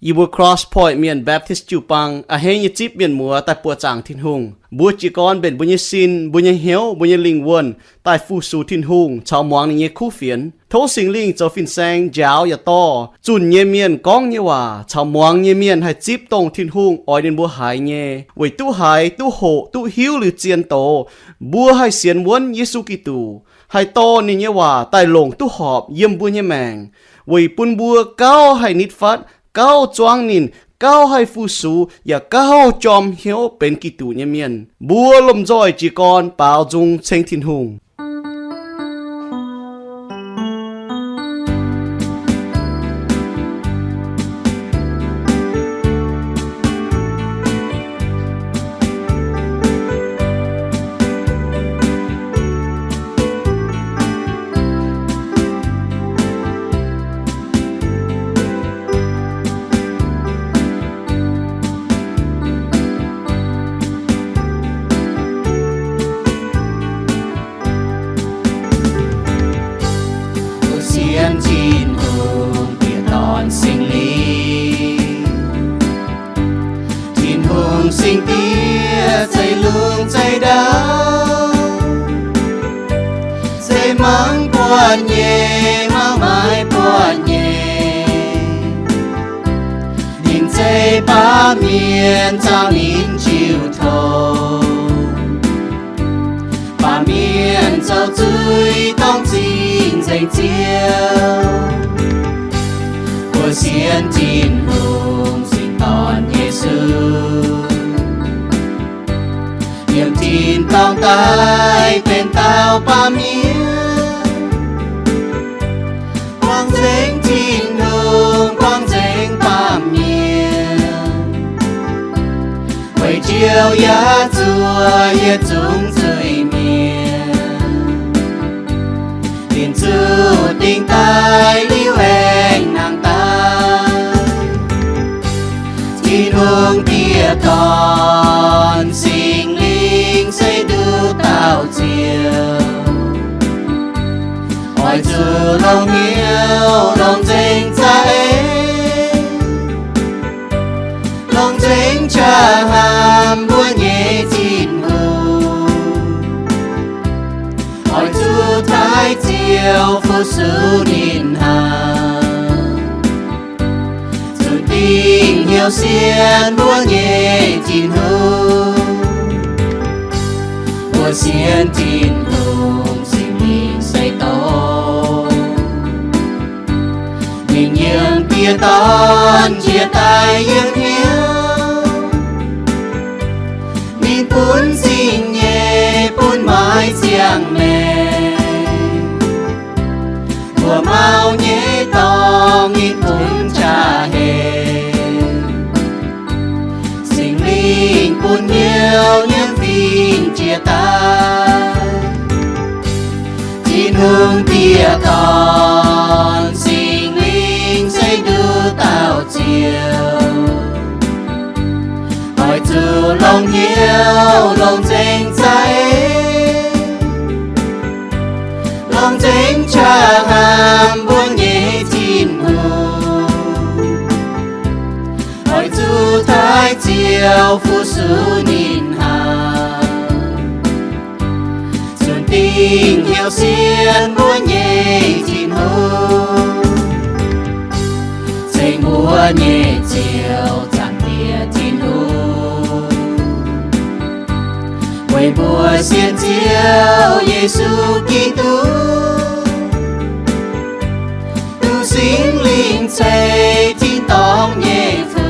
Yie mbuo Cross Point Mienh Baptist jiu-baang a'hneiv nyei zipv mienh muoz daaih buoqc zaangc Tin-Hungh. Mbuo jiez gorn mbenc mbuo nyei sin, mbuo nyei hnyouv, mbuo nyei lingh wuonh daaih fu-sux Tin-Hungh caux muangx ninh nyei kuv fienx. Tov Singx Lingh zoux fin-saeng njaaux yaac dorh zunh nyei mienh gorngv nyei waac caux muangx nyei mienh haih zipv dongh Tin-Hungh oix ninh mbuo haiz nyei, weic duqv haiz, duqv hoqc, duqv hiuv liuz zien doz, mbuo haih sienx wuonv Yesu Giduc, haih dorh ninh nyei waac daaih longc duqv horpc yiem mbuo nyei maengc, weic bun mbuo gauh haih nitv fatv, gauh zuangv ninh, gauh haih fu-sux, yaac gauh jorm hnyouv benx Giduc nyei mienh. Mbuo lomh nzoih jiez gorn baaux nzung ceng Tin-Hungh. Mbuo sienx Tin-Hungh Diex, Dorn, Singx Lingh. Tin-Hungh Singx Diex zeiz lungh zeiz ndau, zeiz mangc buatc nyei, mangc maaiz buatc nyei. Ninh zeiz baamh mienh, zaangc ninh jiu-tong. Baamh mienh zoux zuiz dorngc zingh nzengc Ziouv. Mbuo sienx Tin-Hungh Singx Dorn, Yesu, yiem tin-dorngh daaih benx dauh baamh mienh, buangh nzengc Tin-Hungh, buangh nzengc baamh mienh, weic njoux yaac zuov yietc zungv zuiz-mienh. Ninh zuqc dingc daaih liuz aengx nangh daaih. Tin-Hungh Diex, Dorn, Singx Lingh se nduqc dauh Ziouv, oix zuqc longc hnyouv longc nzengc za'eix, longc nzengc qaqv hnamv mbuo nyei Tin-Hungh. Oix zuqc taaih Ziouv fu-sux ninh hnangv, zunc dingc hnyouv sienx mbuo nyei Tin-Hungh. Mbuo sienx Tin-Hungh Singx Lingh se dorngx, ninh yiem Diex Dorn jiex daaih yiem hnyouv. Ninh bun zingh nyei, bun maaiz ziangh maengc, mbuo mauv nyei dorngx ninh bun jaa-hemx. Singx Lingh bun hnyouv nyiemv fingx jiex daaih. Tin-Hungh Diex, Dorn, Singx Lingh se nduqc dauh Ziouv, oix zuqc longc hnyouv longc nzengc za'eix, longc nzengc qaqv hnamv mbuo nyei Tin-Hungh. Oix zuqc taaih Ziouv fu-sux ninh hnangv, zunc dingc hnyouv sienx mbuo nyei Tin-Hungh. Ceng mbuo nyei Ziouv, Zaangc Diex Tin-Hungh, weic mbuo sienx Ziouv Yesu Giduc, duqv Singx Lingh ceix tin-dorngh nyei fun.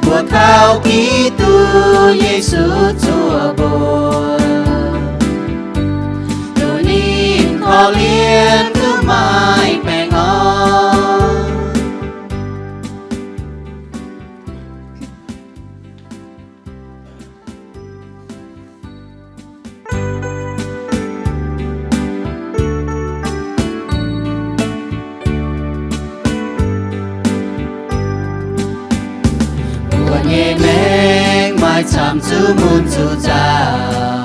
Mbuo kaux Giduc Yesu zuoqc mbuox, duqv ninh korv-lienh duqv maaih baengh orn. Mbuo nyei maengc maaih camv zuqc mun zuqc nzauh,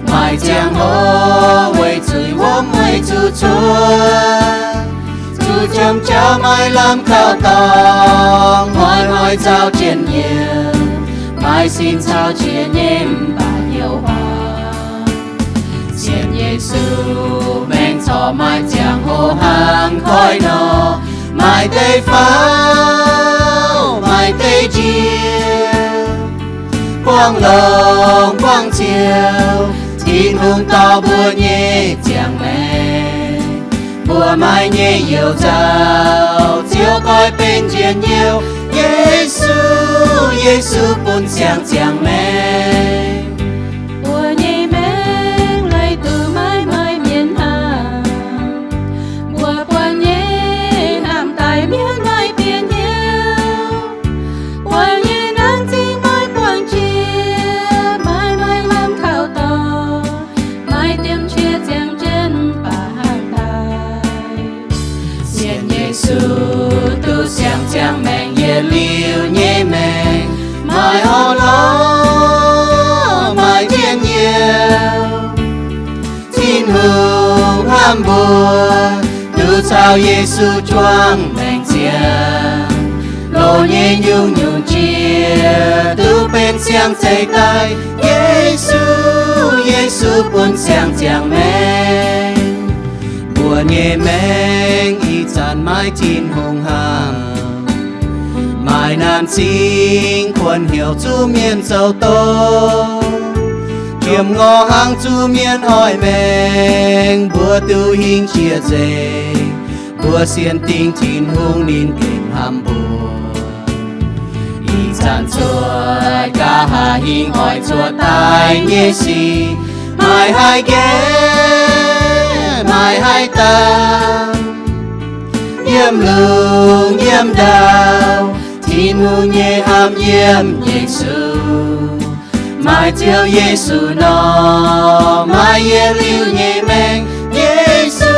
maaih ziangh hoc weic zuiz wuom weic zuqc cuotv, zuqc Yiem jauv maiv lamh kaux dorngx, hnoi-hnoi zaux jienv youh, maaih sin caux jiex nyei mv baac hnyouv huaax. Sienx Yesu maengx corc maaih ziangh hoc hnangv koiv nor, maaih deix faaux, maaih deix njiec, buangh longx buangh ciouv, Tin-Hungh dorh mbuo nyei ziangh maengc. Mbuo maaih nyei youh nzauh, Ziouv goiv benx njien-youh. Yesu, Yesu bun siang ziangh maengc. Mbuo nyei maengc leiz duqv maiv maaih mienh hnamv. Mbuo buatc nyei hnamv daaih mienv maaih bieqc hnyouv. Mbuo nyei nanv zingh maiv buangh jiex, maiv maaih lamh kaux dorngx, maiv diemv qiex ziangh jienv baac hnangv daaih. Sienx Yesu duqv siang ziangh maengc, yietc liuz nyei maengc maaih orn-lorqc, maaih njien-youh. Tin-Hungh hnamv mbuo, duqv caux Yesu juangc maengc ziangh, loz nyei nyungc-nyungc jiex duqv benx siang-zeih daaih. Yesu, Yesu bun siang ziangh maengc. Mbuo nyei maengc ih zanc maiv Tin-Hungh hnamv, maaih naamh zingh kuonx heuc zuqc mienh zoux doz, jiem ngorc hnangv zuqc mienh oix maengc. Mbuo duqv hingh jiex nzengc, mbuo sienx dingc Tin-Hungh ninh gengh hnamv mbuo. Ih zanc cuotv nqa'haav hingh oix zuotc daaih nyei sic, maaih haaix nqemh, maaih haaix dauh, yiem lungh yiem ndau, Tin-Hungh nyei hnamv yiem Yesu. Maaih Ziouv Yesu nor, maaih yietc liuz nyei maengc. Yesu,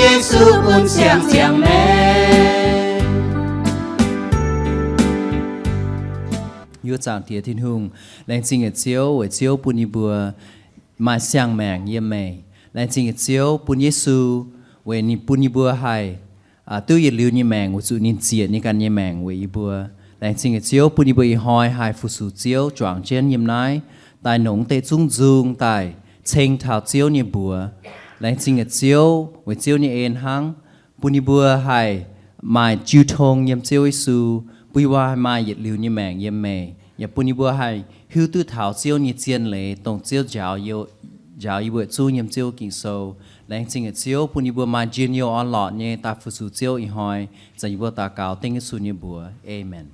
Yesu bun siang ziangh maengc. Yie zaangc Diex Tin-Hungh, laengz zingh yietc Ziouv weic Ziouv bun yie mbuo maaih siang-maengc yiem meih. Laengz zingh yietc Ziouv bun Yesu weic ninh bun yie mbuo haih duqv yietc liuz nyei maengc weic zuqc ninh ziec ninh ganh nyei maengc weic yie mbuo. Laengz zingh yietc Ziouv bun yie mbuo ih hnoi haih fu-sux Ziouv juangc jienv yiem naaiv daaih nongc deix zungv nzung daaih ceng taux Ziouv nyei mbuox. Laengz zingh yietc Ziouv weic Ziouv nyei en hnangv, bun yie mbuo haih maaih jiu tong yiem Ziouv Yesu, bun yie mbuo haih maaih yietc liuz nyei maengc yiem meih, yaac bun yie mbuo haih hiuv duqv taux Ziouv nyei zien leiz dongh Ziouv njaaux yie mbuo zungv yiem Ziouv Ging-Sou. Laengz zingh yietc Ziouv bun yie mbuo maaih njien-youh orn-lorqc nyei daaih fu-sux Ziouv ih hnoi. Zanc yie mbuo daux gaux dengv Yesu nyei mbuox. Aamen.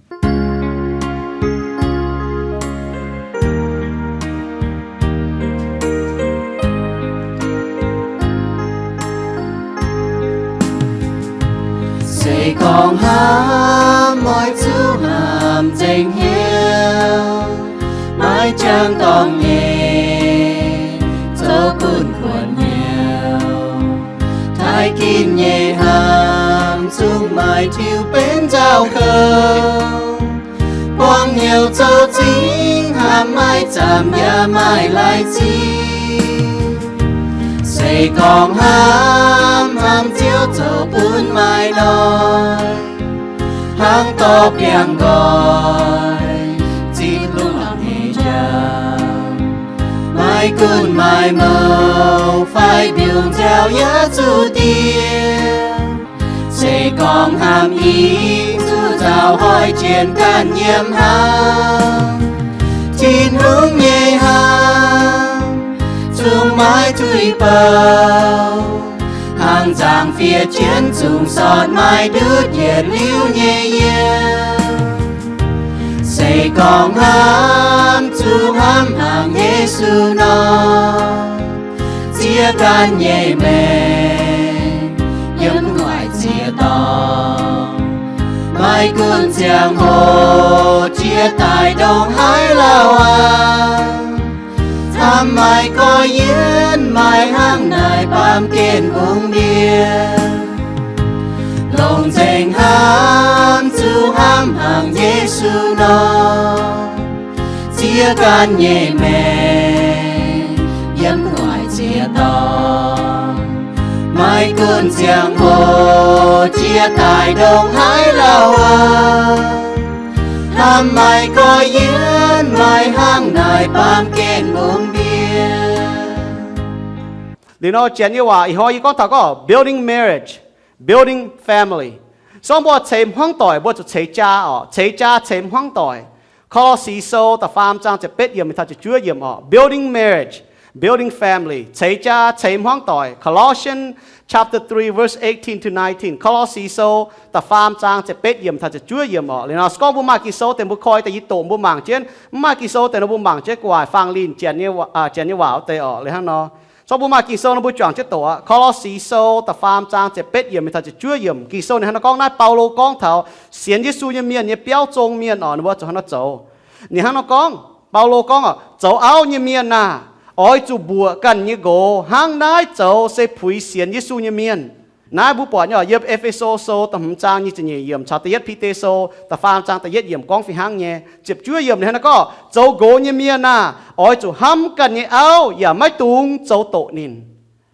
Se gorngv hnamv oix zuqc hnamv nzengc hnyouv, maiv jangx dorngc nyei zoux gunv kuonx hnyouv. Taaih ginv nyei hnamv zungv maaih tiux benx nzauh kouv. Buangh hnyouv zoux zingv hnamv maiv zaamc yaac maaih laaix zingh. Se gorngv hnamv, hnamv Ziouv zoux bun maaih noic, hnangv dorh biangh nqoi zipv lungh hec njang. Maiv gunv maaih mouc fai mbiungc nziaaux yaac zuqc diex. Se gorngv hnamv ih zuqc nzauh hoic jienv ganh yiem hnangv, Tin-Hungh nyei hnamv zungv maiv tuix bouh. Hnangv nzangc fiev jienv zungv sortv maaih ndutv yietc liuz nyei yiem. Se gorngv hnamv zuqc hnamv hnangv Yesu nor, ziex ganh nyei maengc yiem gu'nguaaic ziex dorngx. Maiv gunv ziangh hoc jiex daaih ndongc haaix lauh aqv, camv maaih gorx yienv maaih hnangv naaic baamh gen mbungv mienh. Longc nzengc hnamv zuqc hnamv hnangv Yesu nor, ziex ganh nyei maengc yiem gu'nguaaic ziex dorngx. Maiv gunv Ziangh hoc jiex daaih ndongc haaix lauh aac, hnamv maaih gorx-youz maaih hnangv naaic baamh gen mbungv ndiev. Liuz nor janx nyei waac ih hnoi yie gorngv taux gorngv building marriage, building family. Se gorngv mbuo ceix hmuangv doic mbuo zuqc ceix jaa oc. Ceix jaa ceix hmuangv doic. Ko^lo^si Sou da'faam zaang ziepc betv yiemc taux ziepc juov yiemc oc. Building marriage, building family. Ceix jaa ceix hmuangv doic. Colossians chapter three verse eighteen to nineteen. Ko^lo^si Sou da'faam zaang ziepc betv yiemc taux ziepc juov yiemc oc. Liuz nor se gorngv mbuo maaih Ging-Sou deix mbuo koi daaih yie doqc mbuo mangc jienv. Mv maaih Ging-Sou deix nor mbuo mangc jienv gu'nguaaic faang linh janx nyei waac wuov deix oc. Liuz hnangv nor, se gorngv mbuo maaih Ging-Sou nor mbuo juangc jienv doqc aqv. Ko^lo^si Sou da'faam zaang ziepc betv yiemc taux ziepc juov yiemc. Ging-Sou ninh hnangv nor gorngv, naaiv Baulo gorngv taux sienx Yesu nyei mienh nyei biauv zong mienh oc, ninh mbuo zuqc hnangv nor zoux. Ninh hnangv nor gorngv, Baulo gorngv oc, zoux auv nyei mienh aah, oix zuqc mbuoqc ganh nyei nqox hnangv naaiv zoux se puix sienx Yesu nyei mienh. Naaiv mbuo buatc nyei oc, yiem E^fe^so Sou da'hmz zaang nyic ziepc nyeic yiemc caux da'yietv Bide Sou da'faam zaang da'yietv yiemc gorngv fih hnangv nyei. Ziepc juov yiemc ninh hnangv nor gorngv, zoux nqox nyei mienh aah, oix zuqc hnamv ganh nyei auv yaac maiv dungx zoux doqc ninh.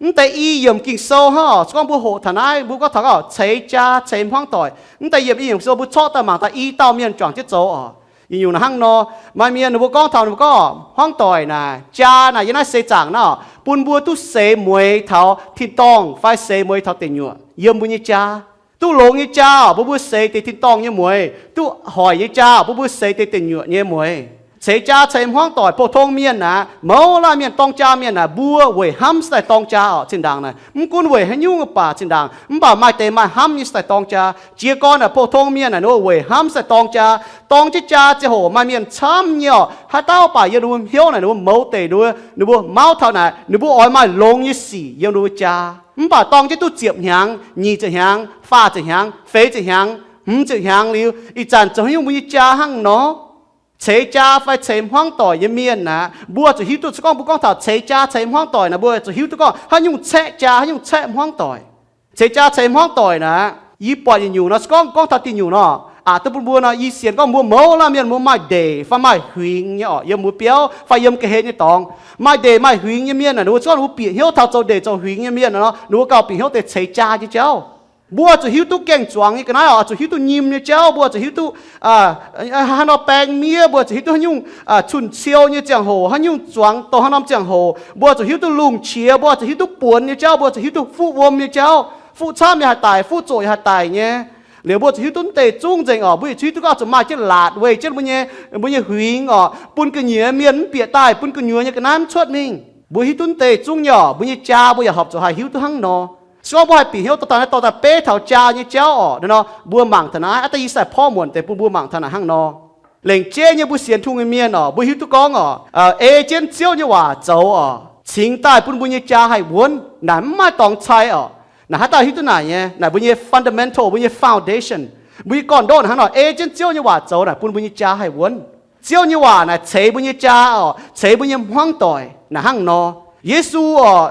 Mv deix i yiemc Ging-Sou hnangv oc, se gorngv mbuo hoqc taux naaiv mbuo gorngv taux gorngv ceix jaa ceix hmuangv doic. Mv deix yiemc i yiemc Ging-Sou mbuo corc daaih mangc taux i dauh mienh juangc jienv zoux oc. Yietc nyungc naaic hnangv nor, maaih mienh ninh mbuo gorngv taux ninh mbuo gorngv hmuangv doic naaic, jaa naaic yiem naaiv seix zaangc naaiv oc, bun mbuo duqv seix mueiz taux tin-dorngh fai seix mueiz taux deic nyuoqc yiem mbuo nyei jaa. Duqv longx nyei jaa oc, bun mbuo seix deix tin-dorngh nyei mueiz. Duqv hoic nyei jaa oc, bun mbuo seix deix deic nyuoqc nyei mueiz. Ceix jaa ceix hmuangv doic, pou-tong mienh naaic, mouz laanh mienh dorng jaa mienh naaic, mbuo weic hnamv se daaih dorng jaa oc. Zinh ndaangc naaic mv gunv weic haaix nyungc baac zinh ndaangc, mv baac maaih deix maaih hnamv nyei se daaih dorng jaa. Jiez gorn naaic pou-tong mienh naaic, ninh mbuo weic hnamv se daaih dorng jaa. Dorng jienv jaa ziangh hoc maaih mienh camv nyei oc, haaix dauh baac yiem ninh mbuo hnyouv naaic, ninh mbuo mouz deic, ninh mbuo mauv taux naaic, ninh mbuo oix maaih longx nyei sic yiem ninh mbuo jaa. Mv baac dorng jienv duqv ziepc hnyangx, nyic ziepc hnyangx, faah ziepc hnyangx, feix ziepc hnyangx, hmz ziepc hnyangx liuz, ih zanc zoux haaix nyungc mbuo nyei jaa hnangv nor? Ceix jaa fai ceix hmuangv doic nyei mienh aah, mbuo zuqc hiuv duqv, se gorngv mbuo gorngv taux ceix jaa ceix hmuangv doic naaic, mbuo zuqc hiuv duqv gorngv haaix nyungc caeqv jaa, haaix nyungc caeqv hmuangv doic. Ceix jaa ceix hmuangv doic naaic, yie buatc yietc nyungc nor, se gorngv gorngv taux diuh nyungc nor, aqc duqv bun mbuo nor, yie sienx gorngv mbuo mouz laanh mienh mbuo maaih ndeic fai maaih huingx nyei oc, yiem mbuo biauv fai yiem ga'hlen nyei dorngx. Maaih ndeic maaih huingx nyei mienh naaic, ninh mbuo se gorngv ninh mbuo bieqc hnyouv taux zoux ndeic zoux huingx nyei mienh nor, ninh mbuo gauh bieqc hnyouv deix ceix jaa nyei jauv. Mbuo zuqc hiuv duqv gaeng-zuangx nyei ga'naaiv oc, zuqc hiuv duqv nyim nyei jauv, mbuo zuqc hiuv duqv haaix nor baeng miev, mbuo zuqc hiuv duqv haaix nyungc cun-ciou nyei ziangh hoc, haaix nyungc zuangx dongh haaix norm ziangh hoc, mbuo zuqc hiuv duqv lungh qiex, mbuo zuqc hiuv duqv buonx nyei jauv, mbuo zuqc hiuv duqv fuqv wuom nyei jauv, fuqv camv yaac haih daic, fuqv zoqc yaac haih daic nyei. Liuz mbuo zuqc hiuv duqv mv deix zungv nzengc oc, mbuo yaac zuqc hiuv duqv gorngv zuqc maaih jienv laatc weih jienv mbuo nyei, mbuo nyei huingx oc, bun ga'nyiec mienh mv bieqc daaih, bun gu'nyuoz nyei ga'naaiv mv cuotv mingh. Mbuo hiuv duqv mv deix zungv nyei oc, mbuo nyei jaa mbuo yaac horpc zuqc haih hiuv duqv hnangv nor. Se gorngv mbuo haih bieqc hnyouv dorh daaih naaiv dorh daaih beiv taux jaa nyei jauv oc, nor mbuo mangc taux naaiv, aa, da'yietv sai porv muonc deix bun mbuo mangc taux naaic hnangv nor. Lengc jeiv nyei mbuo sienx Tin-Hungh nyei mienh oc, mbuo hiuv duqv gorngv oc, ei jienv Ziouv nyei waac zoux oc, cingx daaih bun mbuo nyei jaa haih wuonv. Naaic mv maaih dorngx cai oc. Naaic haaix dauh hiuv duqv naaic nyei? Naaic mbuo nyei fundamental, mbuo nyei foundation, mbuo nyei gorn-ndoqv hnangv nor. Ei jienv Ziouv nyei waac zoux naaic bun mbuo nyei jaa haih wuonv. Ziouv nyei waac naaic ceix mbuo nyei jaa oc, ceix mbuo nyei hmuangv doic naaic hnangv nor. Yesu oc,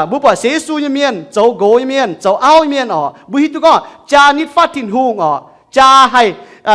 mbuo buatc sienx Yesu nyei mienh, zoux nqox nyei mienh, zoux auv nyei mienh oc, mbuo hiuv duqv gorngv jaa nitv fatv Tin-Hungh oc, jaa haih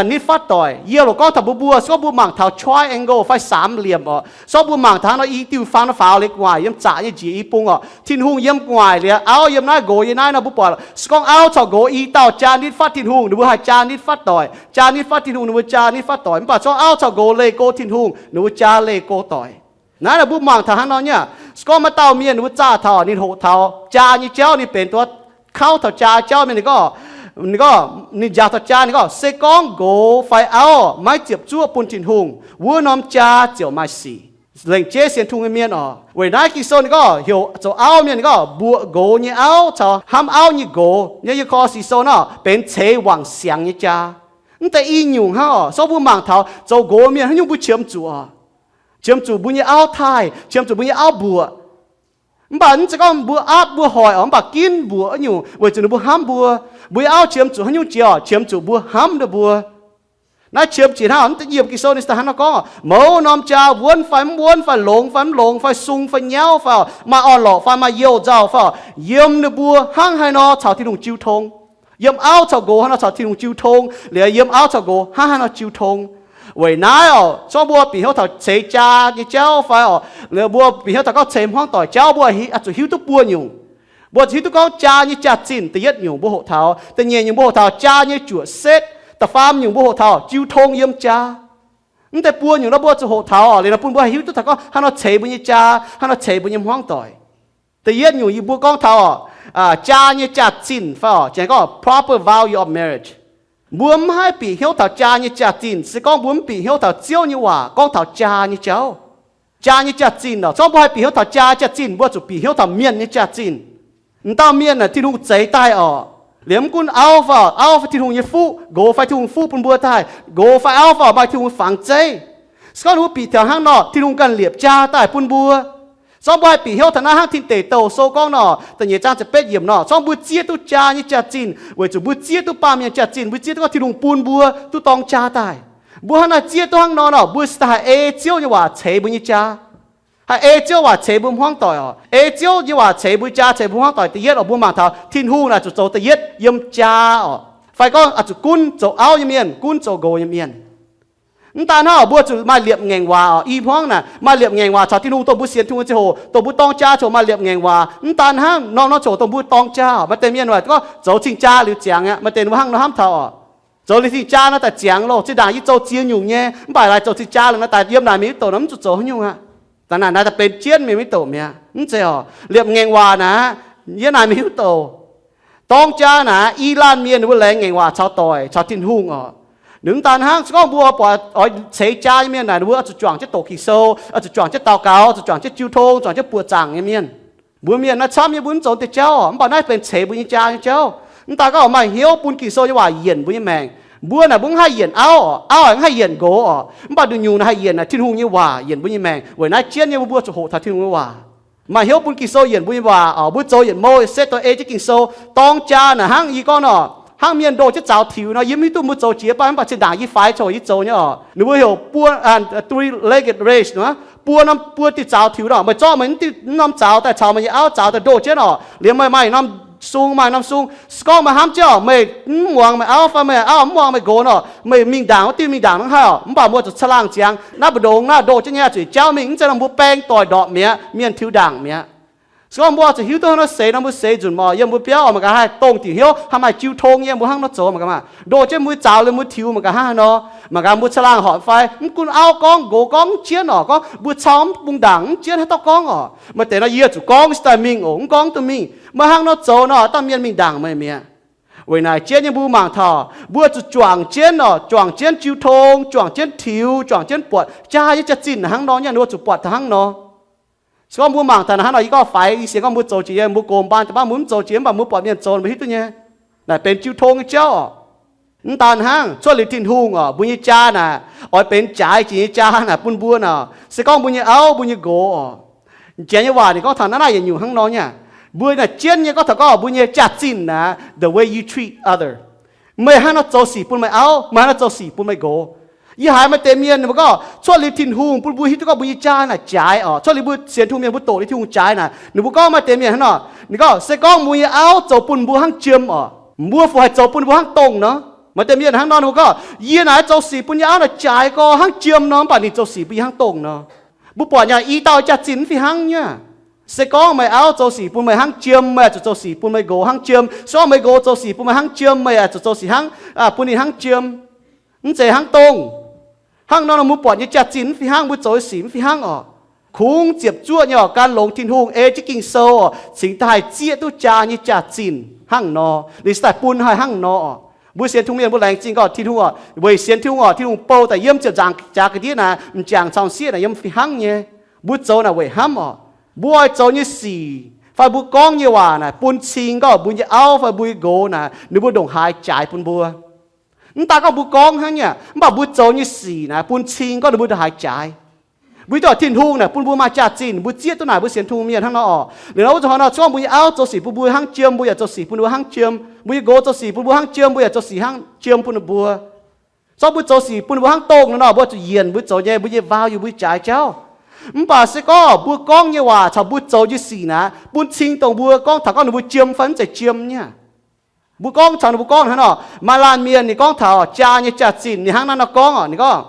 nitv fatv doic. Yie loc gorngv taux mbuo, mbuo se gorngv mbuo mangc taux triangle fai saamx liemc oc, se gorngv mbuo mangc taux hnangv nor i diuh faang nor faaux liuz gu'nguaaic yiem zaqc nyei njiec i bung oc, Tin-Hungh yiem gu'nguaaic liuz auv yiem naaiv, nqox yiem naaiv nor, mbuo buatc se gorngv auv caux nqox i dauh jaa nitv fatv Tin-Hungh, ninh mbuo haih jaa nitv fatv doic. Jaa nitv fatv Tin-Hungh, ninh mbuo jaa nitv fatv doic. Mv baac se gorngv auv caux nqox leih go Tin-Hungh, ninh mbuo jaa leih go doic. Naaiv naaic mbuo mangc taux hnangv nor nyei. Se gorngv maaih dauh mienh ninh mbuo zaah taux, ninh hoqc taux jaa nyei jauv, ninh benx duqv kauv taux jaa jauv mienh, ninh gorngv, ninh gorngv ninh njaaux taux jaa, ninh gorngv, se gorngv nqox fai auv maiv ziepc zuoqv bun Tin-Hungh, wuov norm jaa ziouc maaih sic. Lengc jeiv sienx Tin-Hungh nyei mienh oc. Weic naaiv Ging-Sou ninh gorngv heuc zoux auv mienh, ninh gorngv mbuoqc nqox nyei auv caux hnamv auv nyei nqox nyei. Yiem Ko^lo^si Sou nor benx ceix wangc siangx nyei jaa. Mv deix i nyungc hnangv oc, se gorngv mbuo mangc taux zoux nqox mienh haaix nyungc mbuo qiemx zuqc oc. Qiemx zuqc mbuo nyei auv taaih, qiemx zuqc mbuo nyei auv mbuoqc. Mv baac mv zeiz gorngv mbuo aapv mbuo hoic oc, mv baac ginv mbuoqc wuov nyungc weic zuqc ninh mbuo hnamv mbuo. Mbuo nyei auv qiemx zuqc haaix nyungc jiex oc? Qiemx zuqc mbuo hnamv ninh mbuo. Naaiv qiemx jiex hnangv oc, mv deix yiemc Ging-Sou ninh hnangv nor gorngv, mouz norm jaa wuonv fai mv wuonv fai longx fai mv longx fai sung fai nyauv fai oc, maaih orn-lorqc fai maaih youh nzauh fai oc, yiem ninh mbuo hnangv haaix nor caux Tin-Hungh jiu tong. Yiem auv caux nqox hnangv nor caux Tin-Hungh jiu tong, liuz yiem auv caux nqox hnangv haaix nor jiu tong. Weic naaiv oc, se gorngv mbuo bieqc hnyouv taux ceix jaa nyei jauv fai oc, liuz mbuo bieqc hnyouv taux gorngv ceix hmuangv doic jauv, mbuo zuqc hiuv duqv buo nyungc. Mbuo zuqc hiuv duqv gorngv jaa nyei jaax-zinh da'yietv nyungc mbuo hoqc taux, da'nyeic nyungc mbuo hoqc taux jaa nyei juoqc setv, da'faam nyungc mbuo hoqc taux jiu tong yiem jaa. Mv deix buo nyungc naaiv mbuo zuqc hoqc taux oc. Liuz nor bun mbuo haih hiuv duqv taux gorngv haaix nor ceix mbuo nyei jaa, haaix nor ceix mbuo nyei hmuangv doic. Da'yietv nyungc yie mbuo gorngv taux oc, jaa nyei jaax-zinh fai oc, janx gorngv proper value of marriage. Mbuo mv haih bieqc hnyouv taux jaa nyei jaax-zinh se gorngv mbuo mv bieqc hnyouv taux Ziouv nyei waac gorngv taux jaa nyei jauv. Jaa nyei jaax-zinh oc, se gorngv mbuo haih bieqc hnyouv taux jaa jaax-zinh, mbuo zuqc bieqc hnyouv taux mienh nyei jaax-zinh. M'dauh mienh naaic Tin-Hungh zeix daaih oc. Liemh mv gunv auv fai, auv fai Tin-Hungh nyei fuqv, nqox fai Tin-Hungh fuqv bun mbuo daaih, nqox fai auv fai maaih Tin-Hungh fangx zeiv. Se gorngv ninh mbuo bieqc taux hnangv nor, Tin-Hungh ganh liepc jaa daaih bun mbuo. Se gorngv mbuo haih bieqc hnyouv taux naaiv hnangv Tin Deic Douh sou gorngv nor, da'nyeic zaang ziepc betv yiemc nor, se gorngv mbuo zieqv duqv jaa nyei jaax-zinh weic zuqc mbuo zieqv duqv baamh mienh jaax-zinh, mbuo zieqv duqv gorngv Tin-Hungh bun mbuo duqv dorng jaa daaih. Mbuo hnangv naaiv zieqv duqv hnangv nor nor, mbuo cingx daaih haih ei Ziouv nyei waac ceix mbuo nyei jaa, haih ei Ziouv waac ceix mbuo hmuangv doic oc. Ei Ziouv nyei waac ceix mbuo jaa, ceix mbuo hmuangv doic da'yietv oc, mbuo mangc taux Tin-Hungh naaic zuqc zoux da'yietv yiem jaa oc, fai gorngv oix zuqc gunv zoux auv nyei mienh, gunv zoux nqox nyei mienh. Mv daan hnangv oc, mbuo zuqc maaih liepc ngaengc waac oc. I hmuangv naaic maaih liepc ngaengc waac caux Tin-Hungh, dongh mbuo sienx Tin-Hungh ziangh hoc, dongh mbuo dorng jaa ziangh hoc maaih liepc ngaengc waac. Mv daan hnangv, norm norm ziangh hoc dongh mbuo dorng jaa oc, maaih deix mienh waac gorngv zoux cing-jaa liuz ziangx aqv. Maaih deix ninh mbuo hnangv nor hnamv taux oc, zoux liuz cing-jaa nor daaih ziangx loh. Zinh ndaangc yie zoux ziex nyungc nyei, mv baac laaix zoux cing-jaa liuz nor daaih yiem naaic mingh mv douc nor mv zuqc zoux haaix nyungc aqv. Daaih naaic naaic daaih benx jienv mingh mv douc mi'aqv. Mv zeiz oc, liepc ngaengc waac naaic, yiem naaic mingh mv douc. Dorng jaa naaic, i laanh mienh ninh mbuo laengz ngaengc waac caux doic caux Tin-Hungh oc. Ninh mv daan hnangv, se gorngv mbuo buatc oix ceix jaa nyei mienh naaic, ninh mbuo oix zuqc juangc jienv doqc Ging-Sou, oix zuqc juangc jienv daux gaux, oix zuqc juangc jienv jiu tong, juangc jienv buoqc zaangc nyei mienh. Mbuo mienh naaiv camv nyei mbuo mv zoux deix jauv oc, mv baac naaiv benx ceix mbuo nyei jaa nyei jauv. Mv daan gorngv maaih hnyouv bun Ging-Sou nyei waac yienc mbuo nyei maengc. Mbuo naaic mbuo mv haih yienc auv oc, auv mv haih yienc nqox oc, mv baac nduqc nyungc naaic haih yienc naaic Tin-Hungh nyei waac yienc mbuo nyei maengc. Weic naaiv jienv nyei mbuo zuqc hoqc taux Tin-Hungh nyei waac. Maaih hnyouv bun Ging-Sou yienc mbuo nyei waac oc. Mbuo zoux yietc mouh setv dongh ei jienv Ging-Sou. Dorng jaa naaic hnangv yie gorngv nor, hnangv mienh ndoh jienv zaux tiux nor, yie mv hiuv duqv mbuo zoux jiex, mv baac zinh ndaangc yih faix coc yie zoux nyei oc. Ninh mbuo heuc buo, three-legged race, buo norm buo diuh zaux tiux nor, meih zorqv meih mv norm zaux daaih caux meih nyei auv zaux daaih ndoh jienv oc. Liemh meih maaih norm sung, maaih norm sung, se gorngv meih hnamv jienv oc, meih mv muangx meih auv fai meih auv mv muangx meih nqox nor, meih mingh ndaangc wuov diuh mingh ndaangc hnangv haaix oc. Mv baac mbuo zuqc caangh laangh ziangx naaiv mbu'ndongx naaiv ndoh jienv nyei zuqc jauv mingh, mv zeiz nor mbuo baeng doic ndorpc mi'aqv, mienh tiux ndaangc mi'aqv. Se gorngv mbuo zuqc hiuv duqv hnangv nor seix nor mbuo seix nzunc oc. Yiem mbuo biauv oc, mangc gaax haih dongh diuc hnyouv, haih maaih jiu tong yiem mbuo hnangv nor zoux mangc gaax maah. Ndoh jienv mbuo zaux liuz mbuo tiux mangc gaax hnangv haaix nor. Mangc gaax mbuo caangh laangh horpc fai mv gunv auv gorngv nqox gorngv mv jienv oc, gorngv mbuo cau mv bung ndaangc mv jienv haaix dauh gorngv oc. Maaih deix nor yie zuqc gorngv se daaih mingh oc, mv gorngv duqv mingh. Meih hnangv nor zoux nor, dauh mienh mingh ndaangc meih mi'aqv. Weic naaic jienv nyei mbuo mangc taux mbuo zuqc juangc jienv oc, juangc jienv jiu tong, juangc jienv tiux, juangc jienv buatc jaa nyei jaax-zinh hnangv nor nyei, mbuo zuqc buatc taux hnangv nor. Se gorngv mbuo mangc taux hnangv nor, yie gorngv faix, yie sienx gorngv mbuo zoux jiex, yie mbuo gox mbaan deix baav mbuo mv zoux jiex, mv baac mbuo buatc mienh zoux mbuo hiuv duqv nyei. Naaic benx jiu tong nyei jauv oc. Mv daan hnangv, cuotv liuz Tin-Hungh oc, mbuo nyei jaa naaic oix benx jaaix jiex nyei jaa naaic bun mbuo nor. Se gorngv mbuo nyei auv mbuo nyei nqox oc, janx nyei waac ninh gorngv taux naaiv naaiv yietc nyungc hnangv nor nyei. Mbuo naaic jienv nyei gorngv taux gorngv mbuo nyei jaax-zinh naaic, the way you treat other. Meih hnangv nor zoux sic bun meih auv, meih hnangv nor zoux sic bun meih nqox. Yie haiz maaih deix mienh ninh mbuo gorngv cuotv liuz Tin-Hungh bun mbuo hiuv duqv gorngv mbuo nyei jaa naaic jaaix oc. Cuotv liuz mbuo sienx Tin-Hungh mienh mbuo doqc liuz Tin-Hungh jaaix naaic, ninh mbuo gorngv maaih deix mienh hnangv nor, ninh gorngv se gorngv mbuo nyei auv zoux bun mbuo hnangv jiem oc, mbuo fu haih zoux bun mbuo hnangv dongh nor. Maaih deix mienh hnangv nor ninh mbuo gorngv, yie naaic zoux sic bun yie auv naaic jaaix gorx hnangv jiem nor, mv baac ninh zoux sic bun yie hnangv dongh nor. Mbuo buatc nyei i dauh jaax-zinh mv fih hnangv nyei. Se gorngv meih auv zoux sic bun meih hnangv jiem, meih zuqc zoux sic bun meih nqox hnangv jiem. Se gorngv meih nqox zoux sic bun meih hnangv jiem, meih zuqc zoux sic hnangv, bun ninh hnangv jiem. Mv zeiz hnangv dongh. Hnangv nor mbuo buatc nyei jaax-zinh mv fih hnangv, mbuo zoux nyei sic mv fih hnangv oc. Kungx ziepc zuoqv nyei oc, gan longx Tin-Hungh ei jienv Ging-Sou oc, cingx daaih haih zieqv duqv jaa nyei jaax-zinh hnangv nor, ninh se daaih bun haih hnangv nor oc. Mbuo sienx Tin-Hungh mienh mbuo laengz zingh gorngv Tin-Hungh oc, weic sienx Tin-Hungh oc, Tin-Hungh bou daaih yiem ziepc nzaangc jaax ga'ndiev naaic, m'jangc caux m'sieqv naaic yiem fih hnangv nyei. Mbuo zoux naaic weic hnamv oc. Mbuo oix zoux nyei sic fai mbuo gorngv nyei waac naaic bun cing gorngv mbuo nyei auv fai mbuo nyei nqox naaic ninh mbuo ndongc haaix jaaix bun mbuo. Mv daan gorngv mbuo gorngv hnangv nyei, mv baac mbuo zoux nyei sic naaic bun cing gorngv ninh mbuo ndongc haaix jaaix. Mbuo hiuv duqv Tin-Hungh naaic bun mbuo maaih jaax-zinh, mbuo zieqv duqv naaic mbuo sienx Tin-Hungh mienh hnangv nor oc. Liuz nor wuov zanc hnoi nor, se gorngv mbuo nyei auv zoux sic bun mbuo hnangv jiem, mbuo yaac zoux sic bun ninh mbuo hnangv jiem. Mbuo nyei nqox zoux sic bun mbuo hnangv jiem, mbuo yaac zoux sic hnangv jiem bun ninh mbuo. Se gorngv mbuo zoux sic bun ninh mbuo hnangv dongh nor nor, mbuo zuqc yienc mbuo zoux nyei, mbuo nyei value, mbuo nyei jaaix jauv. Mv baac se gorngv mbuo gorngv nyei waac caux mbuo zoux nyei sic naaic bun cing dongh mbuo gorngv taux gorngv ninh mbuo jiem fai mv zeiz jiem nyei. Mbuo gorngv caux ninh mbuo gorngv hnangv nor, maaih laanh mienh ninh gorngv taux jaa nyei jaax-zinh, ninh hnangv naaiv nor gorngv oc, ninh gorngv,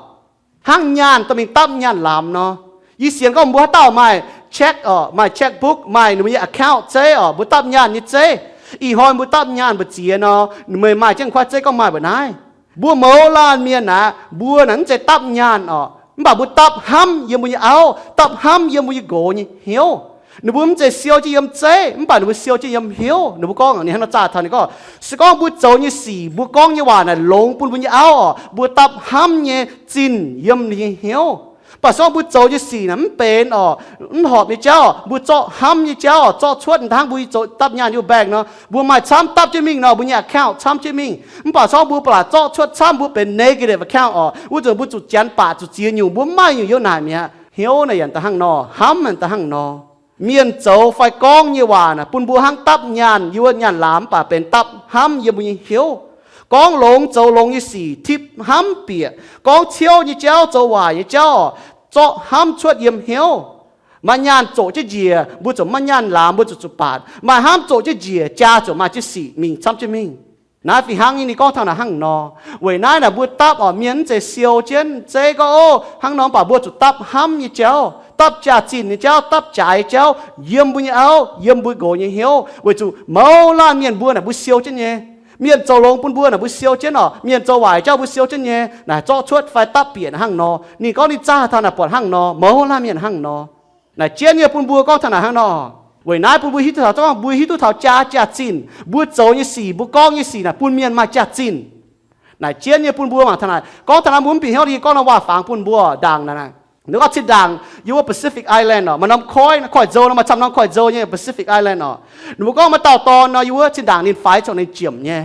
hnangv nyaanh dorh mingh dapv nyaanh lamz nor. Yie sienx gorngv mbuo haaix dauh maaih check oc, maaih checkbook, maaih ninh mbuo nyei account zeiv oc, mbuo dapv nyaanh nyei zeiv. Ih hnoi mbuo dapv nyaanh mbu'ziex nor, meih maaih jienv kuaaiv zeiv gorngv maaih mbu'naaiv. Mbuo mouz laanh mienh aqv, mbuo naaic mv zeiz dapv nyaanh oc, mv baac mbuo dapv hnamv yiem mbuo nyei auv, dapv hnamv yiem mbuo nyei nqox nyei hnyouv. Ninh mbuo mv zeiz siou jienv yiem zeiv, mv baac ninh mbuo siou jienv yiem hnyouv. Ninh mbuo gorngv ninh hnangv nor zaah taux ninh gorngv, se gorngv mbuo zoux nyei sic, mbuo gorngv nyei waac naaic longx bun mbuo nyei auv oc, mbuo dapv hnamv nyei zinh yiem ninh nyei hnyouv. Mv baac se gorngv mbuo zoux nyei sic naaic mv benx oc, mv horpc nyei jauv, mbuo zorqv hnamv nyei jauv zorqv cuotv, hnangv mbuo zoux dapv nyaanh yiem bank nor, mbuo maaih camv dapv jienv mingh nor, mbuo nyei account camv jienv mingh. Mv baac se gorngv mbuo ba'laqc zorqv cuotv camv, mbuo benx negative account oc, wuov nzunc mbuo zuqc janx baac zuqc ziex nyungc, mbuo mv maaih nyungc yiem naaic mi'aqv. Hnyouv naaic yaac da'hnangv nor, hnamv naaic da'hnangv nor. Mienh zoux fai gorngv nyei waac naaic bun mbuo hnangv dapv nyaanh yiem wuov nyaanh laamz mv baac benx dapv hnamv yiem mbuo nyei hnyouv. Gorngv longx zoux longx nyei sic tipv hnamv bieqc. Gorngv ciouv nyei jauv zoux waaic nyei jauv zorqv hnamv cuotv yiem hnyouv. Maaih nyaanh zoqc jienv njiec, mbuo zuqc maaih nyaanh laamz, mbuo zuqc zuqc baatc. Maaih hnamv zoqc jienv njiec, jaa zuqc maaih jienv sic mingh camv jienv mingh. Naaiv fih hnangv nyei ninh gorngv taux naaic hnangv nor. Weic naaiv naaic mbuo dapv oc, mienh mv zeiz siou jienv zeiv gorngv, ov, hnangv nor, mv baac mbuo zuqc dapv hnamv nyei jauv, dapv jaax-zinh nyei jauv, dapv jaaix nyei jauv yiem mbuo nyei auv, yiem mbuo nqox nyei hnyouv, weic zuqc mouz laanh mienh mbuo naaic mbuo siou jienv nyei. Mienh zoux longx bun mbuo naaic mbuo siou jienv oc, mienh zoux waaic jauv mbuo siou jienv nyei. Naaic zorqv cuotv fai dapv bieqc hnangv nor. Ninh gorngv ninh zaah taux naaic buatc hnangv nor, mouz laanh mienh hnangv nor. Naaic jienv nyei bun mbuo gorngv taux naaic hnangv nor. Weic naaiv bun mbuo hiuv duqv taux, gorngv mbuo hiuv duqv taux jaa jaax-zinh, mbuo zoux nyei sic, mbuo gorngv nyei sic naaic bun mienh maaih jaax-zinh. Naaic jienv nyei bun mbuo mangc taux naaic, gorngv taux naaiv mbuo mv bieqc hnyouv, yie gorngv norm waac-fangx bun mbuo ndaangc naaic. Ninh gorngv zinh ndaangc yiem wuov Pacific Island oc, maaih norm koiv, koiv-nzou nor, maaih camv norm koiv-nzou nyei Pacific Island oc. Ninh mbuo gorngv maaih dauh dorn nor, yiem wuov zinh ndaangc ninh faix coc ninh jiemc nyei.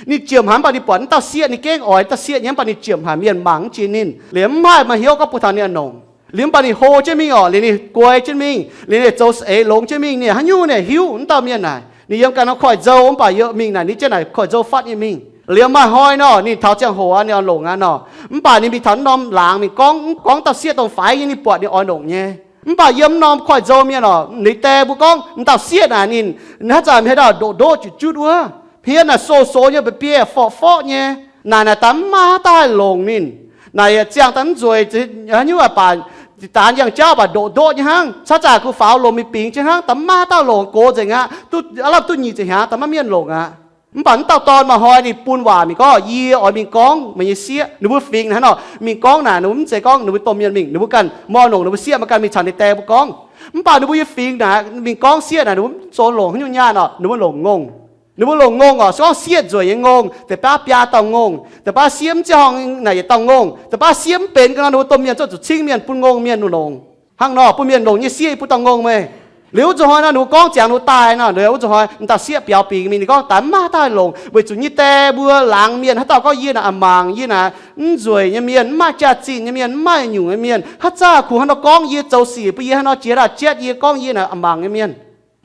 Ninh jiemc haic mv baac ninh buatc wuov dauh sieqv, ninh gengh oix dauh sieqv nyei mv baac ninh jiemc haic, mienh mangc mv jiex ninh. Liuz mv haih maaih hnyouv gorngv bun taux ninh a'nongc. Liuz mv baac ninh hlo jienv mingh oc, liuz ninh guai jienv mingh, liuz ninh zoux saeng-eix longx jienv mingh, ninh haaix nyungc ninh hiuv wuov dauh mienh naaic. Ninh yiem ganh norm koiv-nzou mv baac yiem mingh naaic ninh jienv naaic koiv-nzou fatv nyei mingh. Liuz maaih hnoi nor, ninh taux ziangh hoc aqv, ninh oix longc aqv nor, mv baac ninh mingh taux norm laangz mingh gorngv, gorngv dauh sieqv dongh faix nyei ninh buatc ninh oix longc nyei. Mv baac yiem norm koiv-nzou mienh oc, ninh die mbuo gorngv dauh sieqv naaic ninh haaix zanc haaix dauh ndoqc ndoqv jutv jutv wuov, hmien naaic soux soux nyei, biei biei forqv forqv nyei. Naaic naaic daaih mv maaih haaix dauh haih longc ninh. Naaic yaac ziangh daaih mv nzueic, haaix nyungc baac, daanh yangh jauv baac ndoqc ndoqv nyei hnangv. Caux zaah kuh faaux lomc mingh bingx jienv hnangv, daaih mv maaih haaix dauh longc, gox nzengc aqv. Duqv aav lamh duqv nyic ziepc hnyangx daaih maiv mienh longc aqv. Mv baac wuov dauh dorn maaih hnoi ninh bun waac mingh gorngv, yie oix mingh gorngv meih nyei sieqv. Ninh mbuo fingx naaic hnangv nor, mingh gorngv naaic ninh mbuo mv zeiz gorngv ninh mbuo domh mienh mingh, ninh mbuo ganh mv oix longc, ninh mbuo sieqv maiv ganh mingh caux ninh die mbuo gorngv. Mv baac ninh mbuo yie fingx naaic mingh gorngv sieqv naaic, ninh mbuo mv zoux longc haaix nyungc nyaanh oc, ninh mbuo longc ngongh. Ninh mbuo longc ngongh oc, se gorngv sieqv nzueic nyei ngongh, deix baav biaa dauh ngongh, deix baav sieqv mv ziangh horngh naaic yietc dauh ngongh, deix baav sieqv mv benx ga'naaiv, ninh mbuo domh mienh zungv zuqc cingv mienh bun ngongh mienh longc. Hnangv nor bun mienh longc nyei sieqv yie bun dauh ngongh meih. Liuz wuov nzunc hnoi nor, ninh mbuo gorngv ziangx ninh mbuo daaih nor, liuz wuov nzunc hnoi m'dauh sieqv biaux bingx mingh, ninh gorngv daaih mv maaih haaix dauh haih longc, weic zuqc nyei die mbuo laangz mienh haaix dauh gorngv yie naaic a'mangc, yie naaic mv nzueic nyei mienh, mv maaih jaax-zinh nyei mienh, mv maaih nyungc nyei mienh, haaix zanc kuh haaix nor gorngv yie zoux sic bun yie, haaix nor jiex ndaah-jatv yie gorngv yie naaic a'mangc nyei mienh.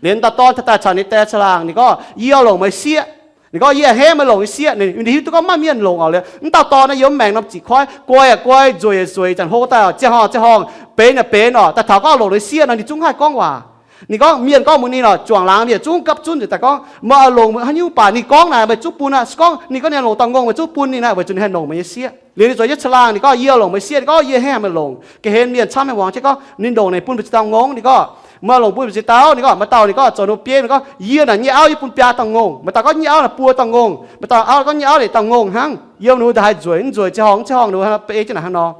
Liuz dauh dorn taux daaih caux ninh die caangh laangh, ninh gorngv, yie oix longc meih sieqv. Ninh gorngv, yie a'hneiv meih longc nyei sieqv. Ninh hiuv duqv gorngv maiv maaih mienh longc oc. Liuz wuov dauh dorn naaiv yiem mv maengx norm ziqc koiv, guai yaac guai, nzueic yaac nzueic, zanc hlo daaih ziangh horngh ziangh horngh, benx yaac benx oc, daaih taux gorngv longc ninh sieqv nor, ninh zungv haih gorngv waac. Ninh gorngv mienh gorngv mbuox ninh oc, juangc laangz mienh zungv gapv zunv nzengc daaih gorngv, meih oix longc haaix nyungc baac ninh gorngv naaic meih zungv bun aqv. Se gorngv ninh gorngv ninh longc dauh ngongh meih zungv bun ninh aqv, weic zuqc ninh haih longc meih nyei sieqv. Liuz ninh zueiz jienv caangh laangh, ninh gorngv, yie oix longc meih sieqv. Ninh gorngv, yie a'hneiv meih longc. Ga'hlen mienh camv haaix muangx jienv gorngv ninh longc naaic bun mbuo ziex dauh ngongh. Ninh gorngv, meih oix longc bun mbuo ziex dauh? Ninh gorngv, maaih dauh, ninh gorngv, zoux ninh mbuo bieiv, ninh gorngv, yie naaic nyei auv yie bun biaa dauh ngongh. Maaih dauh gorngv nyei auv naaic buo dauh ngongh, maaih dauh auv gorngv nyei auv yietc dauh ngongh hnangv. Yiem ninh mbuo ndaaih haih nzueic, mv nzueic ziangh horngh, ziangh horngh ninh mbuo beiv jienv naaic hnangv nor.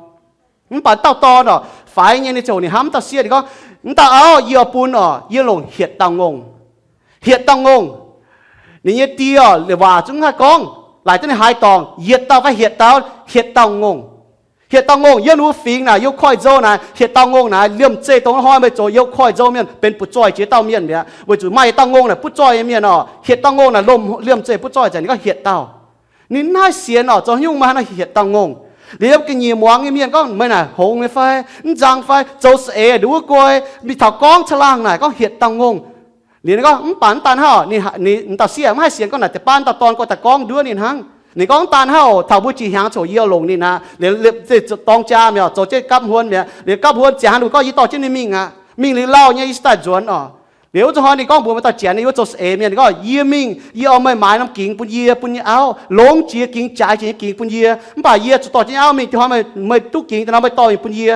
Mv baac dauh dorn oc, faix nyei, ninh ziouc ninh hnamv dauh sieqv, ninh gorngv, wuov dauh auv yie oix bun oc, yie longc hietc dauh ngongh. Hietc dauh ngongh. Ninh nyei die oc, waac zungv mv haih gorngv, laaic duqv ninh haaix dorngc, yietc dauh fai hietc dauh, hietc dauh ngongh. Hietc dauh ngongh yiem ninh mbuo fingx naaic, yiem koiv-nzou naaic, hietc dauh ngongh naaic, liemh zeih dongh hnoi meih zoux yiem koiv-nzou mienh benx butv-zoih jiex dauh mienh mi'aqv, weic zuqc maaih yietc dauh ngongh naaic butv-zoih nyei mienh oc, hietc dauh ngongh naaic lomh liemh zeih butv-zoih nzengc, ninh gorngv hietc dauh. Ninh mv haih sienx oc, zoux haaix nyungc maaih haaix nor hietc dauh ngongh. Liuz yiem ga'nyiec muangx nyei mienh gorngv, meih naaic hngongx nyei fai? Mv nzang fai? Zoux saeng-eix nduov wuov guai, mingh taux gorngv caangh laangh naaic gorngv hietc dauh ngongh. Liuz ninh gorngv, mv baac mv daan hnangv, ninh, ninh dauh sieqv mv haih sienx gorngv naaic deix baav dauh dorn gorngv daaih gorngv nduov ninh hnangv. Ninh gorngv, mv daan hnangv oc, taux mbuo jiex hnyangx coc yie longc ninh aqv. Liuz, liuz, dorng jaa mi'aqv, zoux jienv gapv huon mi'aqv. Liuz gapv huon ziangx haaix nor gorngv yie dorh jienv ninh mingh aqv. Mingh liuz lauh nyei yie cingx daaih nzuonx oc. Liuz wuov nzunc hnoi ninh gorngv mbuox meih dauh janx, yie wuov zoux saeng-eix mienh, ninh gorngv, yie mingh, yie oix meih maaiz norm gingx bun yie, bun yie auv, longx jiex gingx, jaaix jiex nyei gingx bun yie. Mv baac yie zuqc dorh jienv auv mingh, ih hnoi meih duqv gingx daaih nor meih dorh mingh bun yie.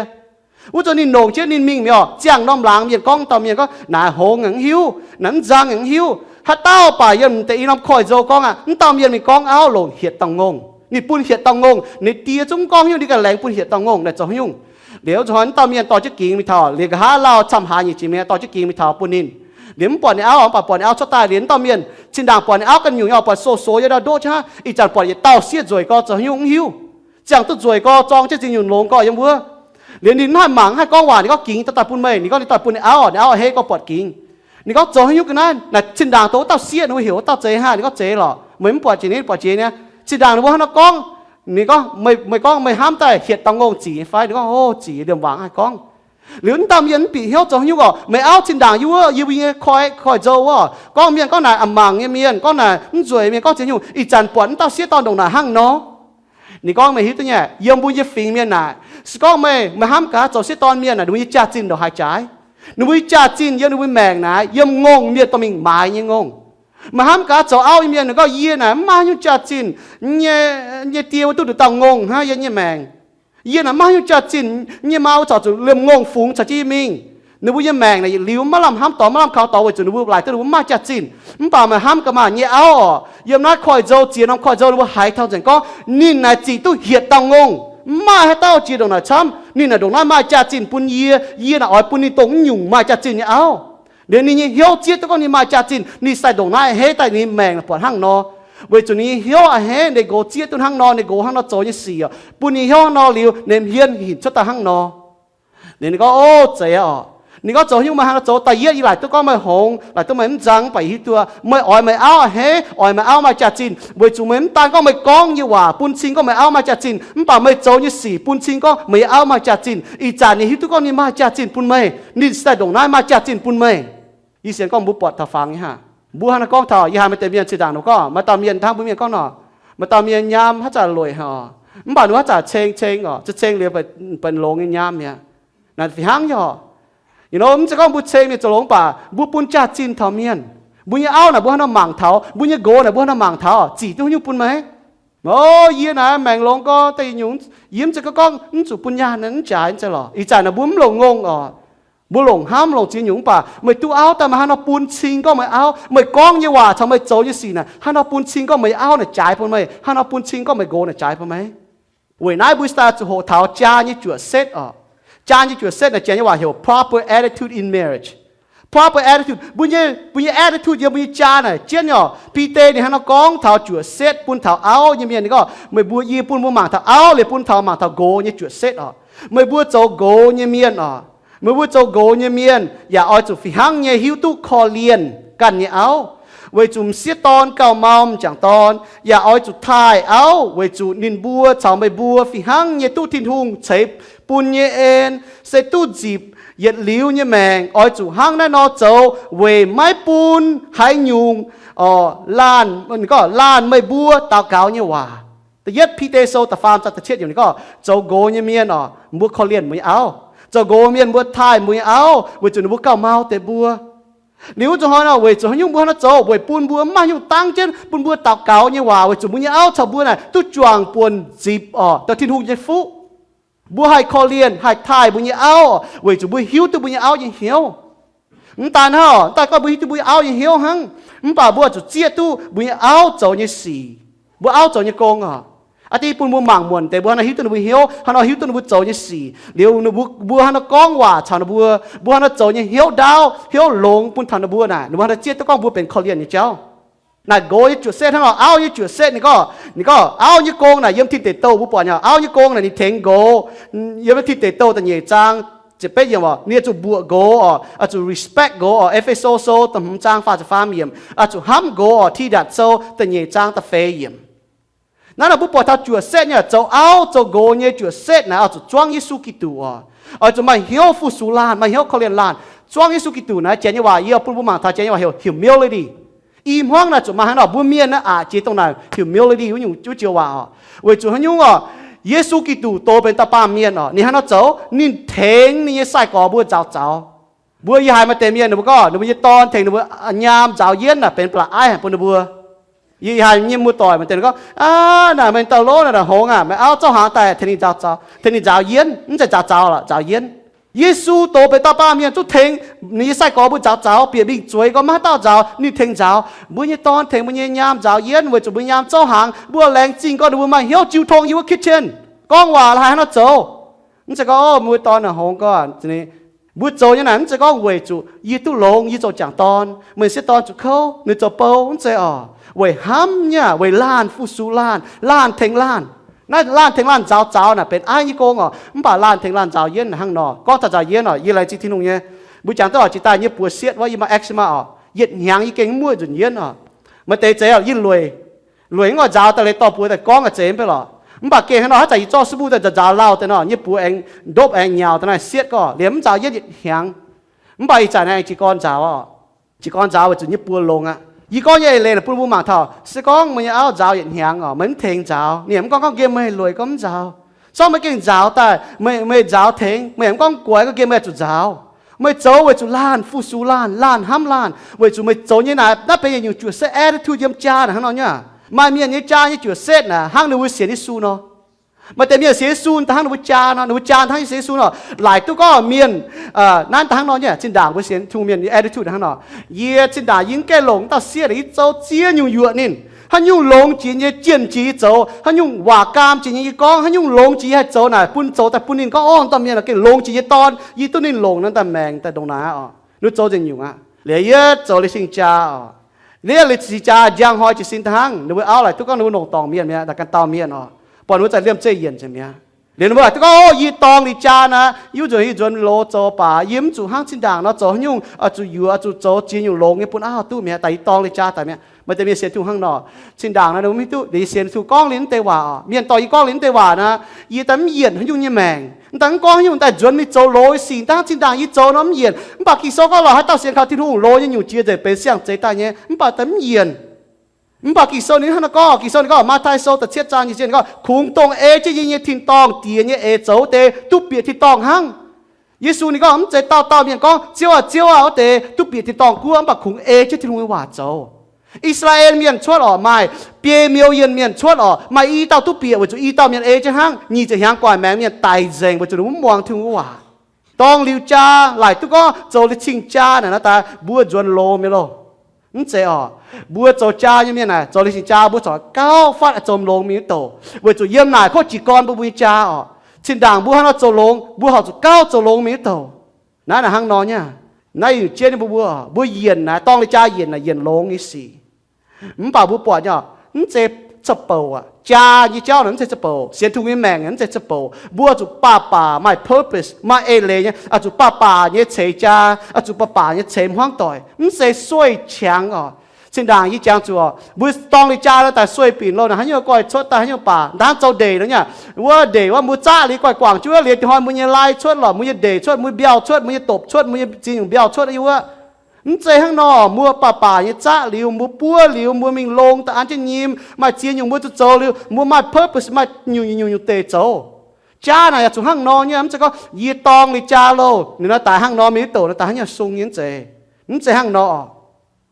Wuov zanc ninh longc jienv ninh mingh mi'aqv. Ziangh norm laangz mienh gorngv, dauh mienh gorngv, naaic hngongx yaac mv hiuv, naaic mv nzang yaac mv hiuv. Haaix dauh baac yiem deix i norm koiv-nzou gorngv aqv, mv dauh mienh mingh gorngv auv longc hietc dauh ngongh. Ninh bun hietc dauh ngongh. Ninh die zungv mv gorngv nyungc, ninh ganh laengz bun hietc dauh ngongh naaic zoux haaix nyungc. Liuz zuqc hnoi mv dauh mienh dorh jienv gingx mingh taux, liuz nqa'haav lauh camv haaix nyungc jiex mi'aqv, dorh jienv gingx mingh taux bun ninh. Liuz mv buatc ninh auv, mv baac buatc ninh auv cuotv daaih. Liuz mv dauh mienh zinh ndaangc buatc ninh auv ganh nyungc nyei, buatc sou-sou yiem ndau-ndoqv qaqv, ih zanc buatc yietc dauh sieqv nzueic gorx zoux haaix nyungc mv hiuv. Ziangh duqv nzueic gorx zorng jienv zinh nyungc longx gorx yiem wuov. Liuz ninh mv haih mangc, haih gorngv waac, ninh gorngv, gingx daaih bun meih. Ninh gorngv ninh daaih bun ninh auv, ninh auv a'hneiv gorngv buatc gingx. Ninh gorngv, zoux haaix nyungc ga'naaiv naaic, zinh ndaangc dongh wuov dauh sieqv ninh mbuo heuc wuov dauh zeiz hnangv. Ninh gorngv, zeiz lorqc, meih mv buatc jiex, ninh buatc jiex nyei. Zinh ndaangc ninh mbuo hnangv nor gorngv, ninh gorngv, meih gorngv meih hnamv daaih hietc dauh ngongh zic nyei fai? Ninh gorngv, o, zic, liemh wangc haih gorngv. Liuz mv dauh mienh mv bieqc hnyouv zoux haaix nyungc orqc, meih auv zinh ndaangc yiem wuov, yiem mbuo nyei koiv, koiv-nzou orqc, gorngv mienh gorngv naaic a'mangc nyei mienh, gorngv naaic mv nzueic mienh, gorngv ziex nyungc. Ih zanc buatc mv dauh sieqv dorn ndongc naaic hnangv nor. Ninh gorngv, meih hiuv duqv nyei, yiem mbuo nyei fingx mienh naaic, se gorngv meih, meih hnamv gaax zoux sieqv dorn mienh naaic, ninh mbuo nyei jaax-zinh ndongc haaix jaaix? Ninh mbuo nyei jaax-zinh yiem ninh mbuo maengc naaic, yiem ngongh mienh dorh mingh maaiz nyei ngongh. Meih hnamv gaax zoux auv nyei mienh, ninh gorngv, yie naaic mv maaih haaix nyungc jaax-zinh nyei, nyei die wuov duqv nduqc dauh ngongh hnangv yiem nyei maengc. Yie naaic mv maaih haaix nyungc jaax-zinh nyei maa wuov corc zuqc liemh ngongh fungx caux jienv yie mingh. Ninh mbuo nyei maengc naaic yietc liuz maiv lamh hnamv dorngx, maiv lamh kaux dorngx, weic zuqc ninh mbuo laaic duqv ninh mbuo mv maaih jaax-zinh. Mv baac meih hnamv gaax maah, nyei auv orqc, yiem naaiv koiv-nzou, ziex norm koiv-nzou ninh mbuo haiz taux nzengc gorngv ninh naaic zic duqv hietc dauh ngongh, mv maaih haaix dauh jiex ndongc naaic camv. Ninh naaic ndongc naaiv maaih jaax-zinh bun yie, yie naaic oix bun ninh dongh mv nyungc maaih jaax-zinh nyei auv. Liuz ninh nyei hnyouv zieqv duqv gorngv ninh maaih jaax-zinh, ninh sai ndongc naaiv a'hneiv daaih ninh maengc buatc hnangv nor. Weic zuqc ninh nyei hnyouv a'hneiv, ninh nqox zieqv duqv hnangv nor, ninh nqox hnangv nor zoux nyei sic orqc, bun ninh hnyouv hnangv nor liuz, ninh hmien hinc cuotv daaih hnangv nor. Liuz ninh gorngv, o, zeiz orqc. Ninh gorngv, zoux haaix nyungc meih hnangv nor zoux? Da'yietv yie laaic duqv gorngv meih hngongx, laaic duqv meih mv nzang, mv baac yie hiuv duqv meih oix meih auv a'hneiv, oix meih auv maaih jaax-zinh, weic zuqc meih mv daan gorngv meih gorngv nyei waac bun cing gorngv meih auv maaih jaax-zinh, mv baac meih zoux nyei sic bun cing gorngv meih auv maaih jaax-zinh. Ih zanc ninh hiuv duqv gorngv ninh maaih jaax-zinh bun meih, ninh sai ndongc naaiv maaih jaax-zinh bun meih. Yie sienx gorngv mbuo buatc taux fangx nyei hnangv. Mbuo hnangv nor gorngv taux, yie haiz maaih deix mienh zinh ndaangc nor gorngv, maaih dauh mienh hnangv mbuo mienh gorngv nor, maaih dauh mienh nyaam haaix zanc lueic haic, mv baac ninh haaix zanc ceng ceng orqc, ceng ceng liuz benx longx nyei nyaam mi'aqv. Naaic fih hnangv nyei orqc. Ih hnoi mv zeiz gorngv mbuo ceng mienh zoux longx, mv baac mbuo bun jaax-zinh taux mienh. Mbuo nyei auv naaic mbuo hnangv nor mangc taux, mbuo nyei nqox naaic mbuo hnangv nor mangc taux, zic duqv haaix nyungc bun meih? O, yie naaiv maengc longx gorx deix nyungc, yie mv zeiz gorngv mv zuqc bun nyaanh, mv jaaix, mv zeiz lorqc. Ih zanc naaic mbuo mv longc ngongh orqc. Mbuo longc hnamv longc ziex nyungc, mv baac meih duqv auv daaih meih hnangv nor bun cing gorngv meih auv, meih gorngv nyei waac caux meih zoux nyei sic naaic hnangv nor bun cing gorngv meih auv naaic jaaix bun meih, hnangv nor bun cing gorngv meih nqox naaic jaaix bun meih. Weic naaiv mbuo daaih zuqc hoqc taux jaa nyei juoqc setv orqc. Jaa nyei juoqc setv naaic Janx nyei waac heuc proper attitude in marriage. Proper attitude, mbuo nyei, mbuo nyei attitude yiem mbuo nyei jaa naaic jienv orqc. Bide ninh hnangv nor gorngv taux juoqc setv bun taux auv nyei mienh, ninh gorngv, meih mbuo, yie bun mbuo mangc taux auv liuz bun taux, mangc taux nqox nyei juoqc setv orqc. Meih mbuo zoux nqox nyei mienh orqc, meih mbuo zoux nqox nyei mienh yaac oix zuqc fih hnangv nyei hiuv duqv korv-lienh ganh nyei auv, weic zuqc m'sieqv dorn gauh mau m'jangc dorn. Yaac oix zuqc taaih auv weic zuqc ninh mbuo caux meih mbuo fih hnangv nyei duqv Tin-Hungh ceix bun nyei en, se duqv nzipc yietc liuz nyei maengc. Oix zuqc hnangv naaiv nor zoux weic maiv bun haaix nyungc laanh, laanh meih mbuo daux gaux nyei waac. Da'yietv Bide Sou da'faam zaang da'cietv yiemc ninh gorngv, zoux nqox nyei mienh orqc, mbuo korv-lienh mbuo nyei auv. Zoux nqox mienh mbuo taaih mbuo nyei auv weic zuqc ninh mbuo gauh mau deix mbuo. Liuz wuov zuqc hnoi nor, weic zuqc haaix nyungc mbuo hnangv nor zoux? Weic bun mbuo mv maaih nyungc dangv jienv bun mbuo daux gaux nyei waac, weic zuqc mbuo nyei auv caux mbuo naaic duqv juangc buonc nzipc orqc, dongh Tin-Hungh nyei fuqv. Mbuo haih korv-lienh, haih taaih mbuo nyei auv orqc, weic zuqc mbuo hiuv duqv mbuo nyei auv nyei hnyouv. Mv daan hnangv, mv daan gorngv mbuo hiuv duqv mbuo nyei auv nyei hnyouv hnangv, mv baac mbuo zuqc zieqv duqv mbuo nyei auv zoux nyei sic, mbuo auv zoux nyei gong orqc. Aa, deix bun mbuo mangc muonc deix mbuo hnangv nor hiuv duqv ninh mbuo hnyouv, hnangv nor hiuv duqv ninh mbuo zoux nyei sic. Liuz ninh mbuo, mbuo hnangv nor gorngv waac caux ninh mbuo, mbuo hnangv nor zoux nyei hnyouv ndaauv, hnyouv longx bun taux ninh mbuo naaic, ninh mbuo hnangv nor zieqv duqv gorngv mbuo benx korv-lienh nyei jauv. Naaic nqox nyei juoqc setv hnangv nor, auv nyei juoqc setv ninh gorngv, ninh gorngv auv nyei gong naaic yiem Tin Deic Douh mbuo buatc nyei, auv nyei gong naaic ninh tengx nqox. Yiem Tin Deic Douh da'nyeic zaang ziepc betv yiemc orqc, ninh oix zuqc mbuoqc nqox orqc, oix zuqc respect nqox orqc. E^fe^so Sou da'hmz zaang faah ziepc faam yiemc, oix zuqc hnamv nqox orqc. Tidatc Sou da'nyeic zaang da'feix yiemc. Naaiv nor mbuo buatc taux juoqc setv nyei, zoux auv zoux nqox nyei juoqc setv naaic oix zuqc zuangv Yesu Giduc orqc. Oix zuqc maaih hnyouv fu-sux laanh, maaih hnyouv korv-lienh laanh. Zuangv Yesu Giduc naaiv Janx nyei waac yie bun mbuo mangc taux Janx nyei waac heuc humility. I hmuangv naaic zuqc maaih hnangv nor, mbuo mienh naaiv aqc jiex dongh naaic humility wuov nyungc wuov joux waac orqc. Weic zuqc haaix nyungc orqc? Yesu Giduc doz benx dauh baamh mienh orqc, ninh hnangv nor zoux, ninh tengx ninh nyei sai-gorx mbuo nzaaux zaux. Mbuo yie haiz maaih deix mienh ninh mbuo gorngv ninh mbuo nyei dorn tengx ninh mbuo nyaam nzaaux yienv naaic benx ba'laqc aiv haic bun ninh mbuo. Yie haiz nyei muoz-doic maaih deix gorngv, aav, naaic meih dauh lov naaic, naaic hngongx aac, meih auv zorqv hnaangx daaih tengx ninh nzaaux, tengx ninh nzaaux yienv, mv zeiz nzaaux zaux lorqc, nzaaux yienv. Yesu doz benx dauh baamh mienh zungv tengx ninh nyei sai-gorx mbuo nzaaux zaux, bieqc mingh zueiz gorngv maiv haaix dauh nzaaux, ninh tengx nzaaux. Mbuo nyei dorn tengx mbuo nyei nyaam nzaaux yienv weic zuqc mbuo nyaam zouv hnaangx, mbuo laengz zingh gorngv ninh mbuo maaih hnyouv jiu tong yiem wuov kitchen, gorngv waac la'haaix haaix nor zoux. Mv zeiz gorngv, o, mbuo dorn naaic hngongx gorngv, mbuo zoux nyei naaic mv zeiz gorngv weic zuqc yie duqv longx yie zoux jangc dorn, meih sieqv dorn zuqc kouv, ninh zoux bou, mv zeiz oc. Weic hnamv nyei, weic laanh fu-sux laanh, laanh tengx laanh. Naaiv laanh tengx laanh nzaaux zaux naaic benx aiv nyei gong oc. Mv baac laanh tengx laanh nzaaux yienv naaic hnangv nor. Gorngv taux nzaaux yienv oc, yie laengz zingh Tin-Hungh nyei. Mbuo jangx duqv oix jiex daaih nyei buoz sietv wuov, yie maaih eczema oc, yietc hnyangx yie gengh mv muoqv nzunc yienv oc. Maaih deix zeiz yie lueic, lueic mv oix nzaaux daaih leiz dorh buoz daaih gorngv a'zeiz mv bei lorqc. Mv baac gengh hnangv nor haaix zanc yie zorqv suv mbuo daaih nzaaux lauh daaih nor, nyei buoz aengx ndopv aengx nyaux daaih naaiv sietv gorngv liemh mv nzaaux yienv yietc hnyangx. Mv baac ih zanc naaiv aengx jiez gorn nzaaux oc. Jiez gorn nzaaux weic zuqc nyei buoz longx aqv. Yie gorngv nyei eix leiz naaic bun mbuo mangc taux, se gorngv meih nyei auv nzaaux yietc hnyangx oc, meih mv tengx nzaaux, ninh yaac mv gorngv, gorngv nqemh meih lueic gorngv mv nzaaux. Sorng meih gengh nzaaux daaih, meih, meih nzaaux tengx, meih yaac mv gorngv guaix, gorngv nqemh meih zuqc nzaaux. Meih zoux weic zuqc laanh fu-sux laanh, laanh hnamv laanh, weic zuqc meih zoux nyei naaic, naaiv benx yietc nyungc juoqc setv attitude yiem jaa naaic hnangv nor nyei. Maaih mienh nyei jaa nyei juoqc setv naaic hnangv ninh mbuo sienx Yesu nor. Maaih deix mienh sienx Yesu daaih hnangv ninh mbuo jaa nor, ninh mbuo jaa hnangv sienx Yesu nor. Laaic duqv gorngv mienh, naaiv daaih hnangv nor nyei, zinh ndaangc mbuo sienx Tin-Hungh mienh nyei attitude hnangv nor. Yie zinh ndaangc yie mv gaengh longc dauh sieqv naaic, yie zoux ziex nyungc yuoqc ninh. Haaix nyungc longx jiex nyei jienh jiex yie zoux, haaix nyungc waac gaam jiex nyei yie gorngv, haaix nyungc longx jiex yie haih zoux naaic bun zoux daaih bun ninh gorngv, o, dauh mienh gengh longx jiex nyei dorn, yie duqv ninh longc nor daaih maengc daaih ndongc naaic oc. Ninh zoux ziex nyungc aqv. Liuz yie zoux liuz sing jaa oc. Liuz liuz sing jaa njang hnoi jiez sin daaih hnangv, ninh mbuo auv laaic duqv gorngv ninh mbuo longc dorngc mienh mi'aqv, naaic ganh dauh mienh oc. Buatc ninh mbuo za'gengh liemh zeih yienc nzengc mi'aqv. Liuz ninh mbuo laaic duqv gorngv, o, yie dorngx liuz jaa naaic, yie wuov nzunc yie nzuonx loz zoux baac yie mv zuqc hnangv zinh ndaangc nor zoux haaix nyungc, oix zuqc yuoqc, oix zuqc zoux ziex nyungc longx nyei bun auv duqv mi'aqv. Daaih yie dorngx liuz jaa daaih mi'aqv. Maaih deix mienh sienx Tin-Hungh hnangv nor, zinh ndaangc naaiv ninh mbuo mv hiuv duqv, liuz yie sienx Tin-Hungh gorngv liuz naaiv deix waac oc. Mienh dorh yie gorngv liuz naaiv deix waac naaic, yie daaih mv yienc haaix nyungc nyei maengc, daaih mv gorngv haaix nyungc, daaih nzuonx mingh zoux loz nyei sic, dangh zinh ndaangc yie zoux nor mv yienc. Mv baac Ging-Sou gorngv lorqc, haaix dauh sienx kaux Tin-Hungh, loz nyei nyungc jiex nzengc benx siang-zeix daaih nyei, mv baac daaih mv yienc. Mv baac Ging-Sou ninh hnangv naaiv gorngv, Ging-Sou ninh gorngv, Matv^taai Sou da'cietv zaang nyei gorngv, kungx dongh ei jienv yie nyei tin-dorngh Diex nyei eix zoux wuov deix duqv bieqc tin-dorngh hnangv. Yesu ninh gorngv, mv zeiz dauh dauh mienh gorngv, Ziouv aah, Ziouv aah, wuov deix duqv bieqc tin-dorngh guov, mv baac kungx ei jienv Tin-Hungh nyei waac zoux. I^saa^laa^en Mienh cuotv orqc, maaih biei million mienh cuotv orqc, maaih i dauh duqv bieqc weic zuqc i dauh mienh ei jienv hnangv. Nyic ziepc hnyangx gu'nguaaic maengx mienh daic nzengc weic zuqc ninh mv muangx Tin-Hungh nyei waac. Dorngx liuz jaa, laaic duqv gorngv zoux liuz cing jaa naaic nor daaih mbuo nzuonx loz mingh loh. Mv zeiz orqc. Mbuo zoux jaa nyei mienh naaic, zoux liuz cing jaa mbuo corc gauh fatv zoux longx mingh wuov douc, weic zuqc yiem naaic kov jiez gorn mbuo mbuo nyei jaa orqc. Zinh ndaangc mbuo hnangv nor zoux longx, mbuo horpc zuqc gauh zoux longx mingh wuov douc. Naaiv naaic hnangv nor nyei. Naaiv yietc jien mbuo mbuo, mbuo yienc naaic, dorngx liuz jaa yienc naaic yienc longx nyei sic. Mv baac mbuo buatc nyei, mv zeiz za'bouc aqv. Jaa nyei jauv naaic mv zeiz za'bouc. Sienx Tin-Hungh nyei maengc mv zeiz za'bouc. Mbuo zuqc baac baac maaih purpose, maaih eix leiz nyei, oix zuqc baac baac nyei ceix jaa, oix zuqc baac baac nyei ceix hmuangv doic. Mv zeiz sueih qangx orqc. Zinh ndaangc yie jangx zuqc, mbuo dorngx liuz jaa nor daaih sueih binc loh, naaic haaix nyungc goiv cuotv daaih haaix nyungc baac, ndaangc zoux ndeic nor nyei. Wuov ndeic wuov mbuo zaqv liuz goiv guangc jienv wuov, liuz dinh hnoi mbuo nyei lai cuotv lorqc, mbuo nyei ndeic cuotv, mbuo mbiauh cuotv, mbuo nyei dopc cuotv, mbuo nyei ziex nyungc mbiauh cuotv wuov. Mv zeiz hnangv nor, mbuo baac baac nyei zaqv liuz, mbuo buov liuz, mbuo mingh longx daaih an jienv nyim, maaih ziex nyungc mbuo zuqc zoux liuz, mbuo maaih purpose, maaih nyungc nyungc nyungc deic zoux. Jaa naaic yaac zuqc hnangv nor nyei, mv zeiz gorngv yie dorngx liuz jaa loh, ninh nor daaih hnangv nor mingh wuov douc nor daaih hnangv nyei sung nyei, mv zeiz. Mv zeiz hnangv nor orqc.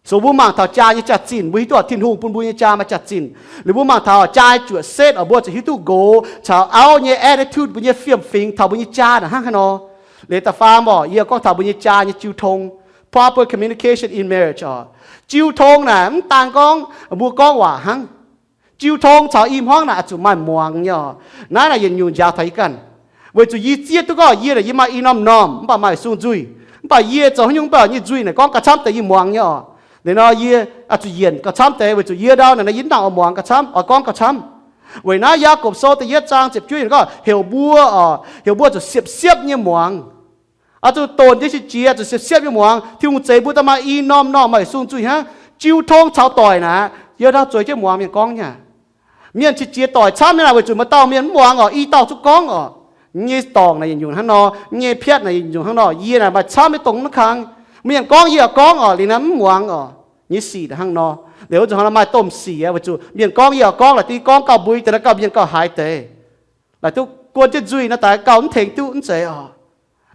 So mbuo mangc taux jaa nyei jaax-zinh, mbuo hiuv duqv Tin-Hungh bun mbuo nyei jaa maaih jaax-zinh. Liuz mbuo mangc taux jaa nyei juoqc setv orqc, mbuo zuqc hiuv duqv nqox caux auv nyei attitude, mbuo nyei fiem-fingx taux mbuo nyei jaa naaic hnangv haaix nor. Liuz da'faam orqc, yie gorngv taux mbuo nyei jaa nyei jiu tong, proper communication in marriage orqc. Jiu tong naaic mv daan gorngv mbuo gorngv waac hnangv. Jiu tong caux i hmuangv naaic oix zuqc maaih muangx nyei orqc. Naaiv naaic yietc nyungc njaaux taux yie ganh. Weic zuqc yie zieqv duqv gorngv yie naaic yie maaih i norm normh mv baac maaih sung nzuih. Mv baac yie zoux haaix nyungc mv baac nyei nzuih naaic gorngv gauh camv deix yie muangx nyei orqc. Liuz nor yie oix zuqc yienc gauh camv deix weic zuqc yie ndau naaic yie mv nangc oix muangx gauh camv, oix gorngv gauh camv. Weic naaiv Yaagorpc Sou da'yietv zaang ziepc juov yiemc gorngv heuc mbuo orqc, heuc mbuo zuqc siepv-siepv nyei muangx. Oix zuqc donc jienv qiex jiez, zuqc siepv-siepv nyei muangx. Tin-Hungh zeix mbuo daaih maaih i norm normh maaih sung nzuih hnangv. Jiu tong caux doic naaic, yie ndau zueiz jienv muangx mienh gorngv nyei. Mienh qiex jiez doic camv nyei naaic weic zuqc maaih dauh mienh mv muangx orqc, i dauh zungv gorngv orqc. Nyei dorngc naaic yietc nyungc hnangv nor, nyei piatv naaic yietc nyungc hnangv nor. Yie naaic maaih camv nyei dongh mv kang. Mienh gorngv yie oix gorngv orqc, liuz naaic mv muangx orqc. Nyei sic hnangv nor. Liuz wuov nzunc hnangv nor maaih domh sic weic zuqc mienh gorngv yie oix gorngv, laaix dingc gorngv gauh mbui deix naaic gauh mienh gauh haiz deix. Laaix duqv guon jienv nzuih naaic daaih gauh mv tengx duqv mv zeiz orqc.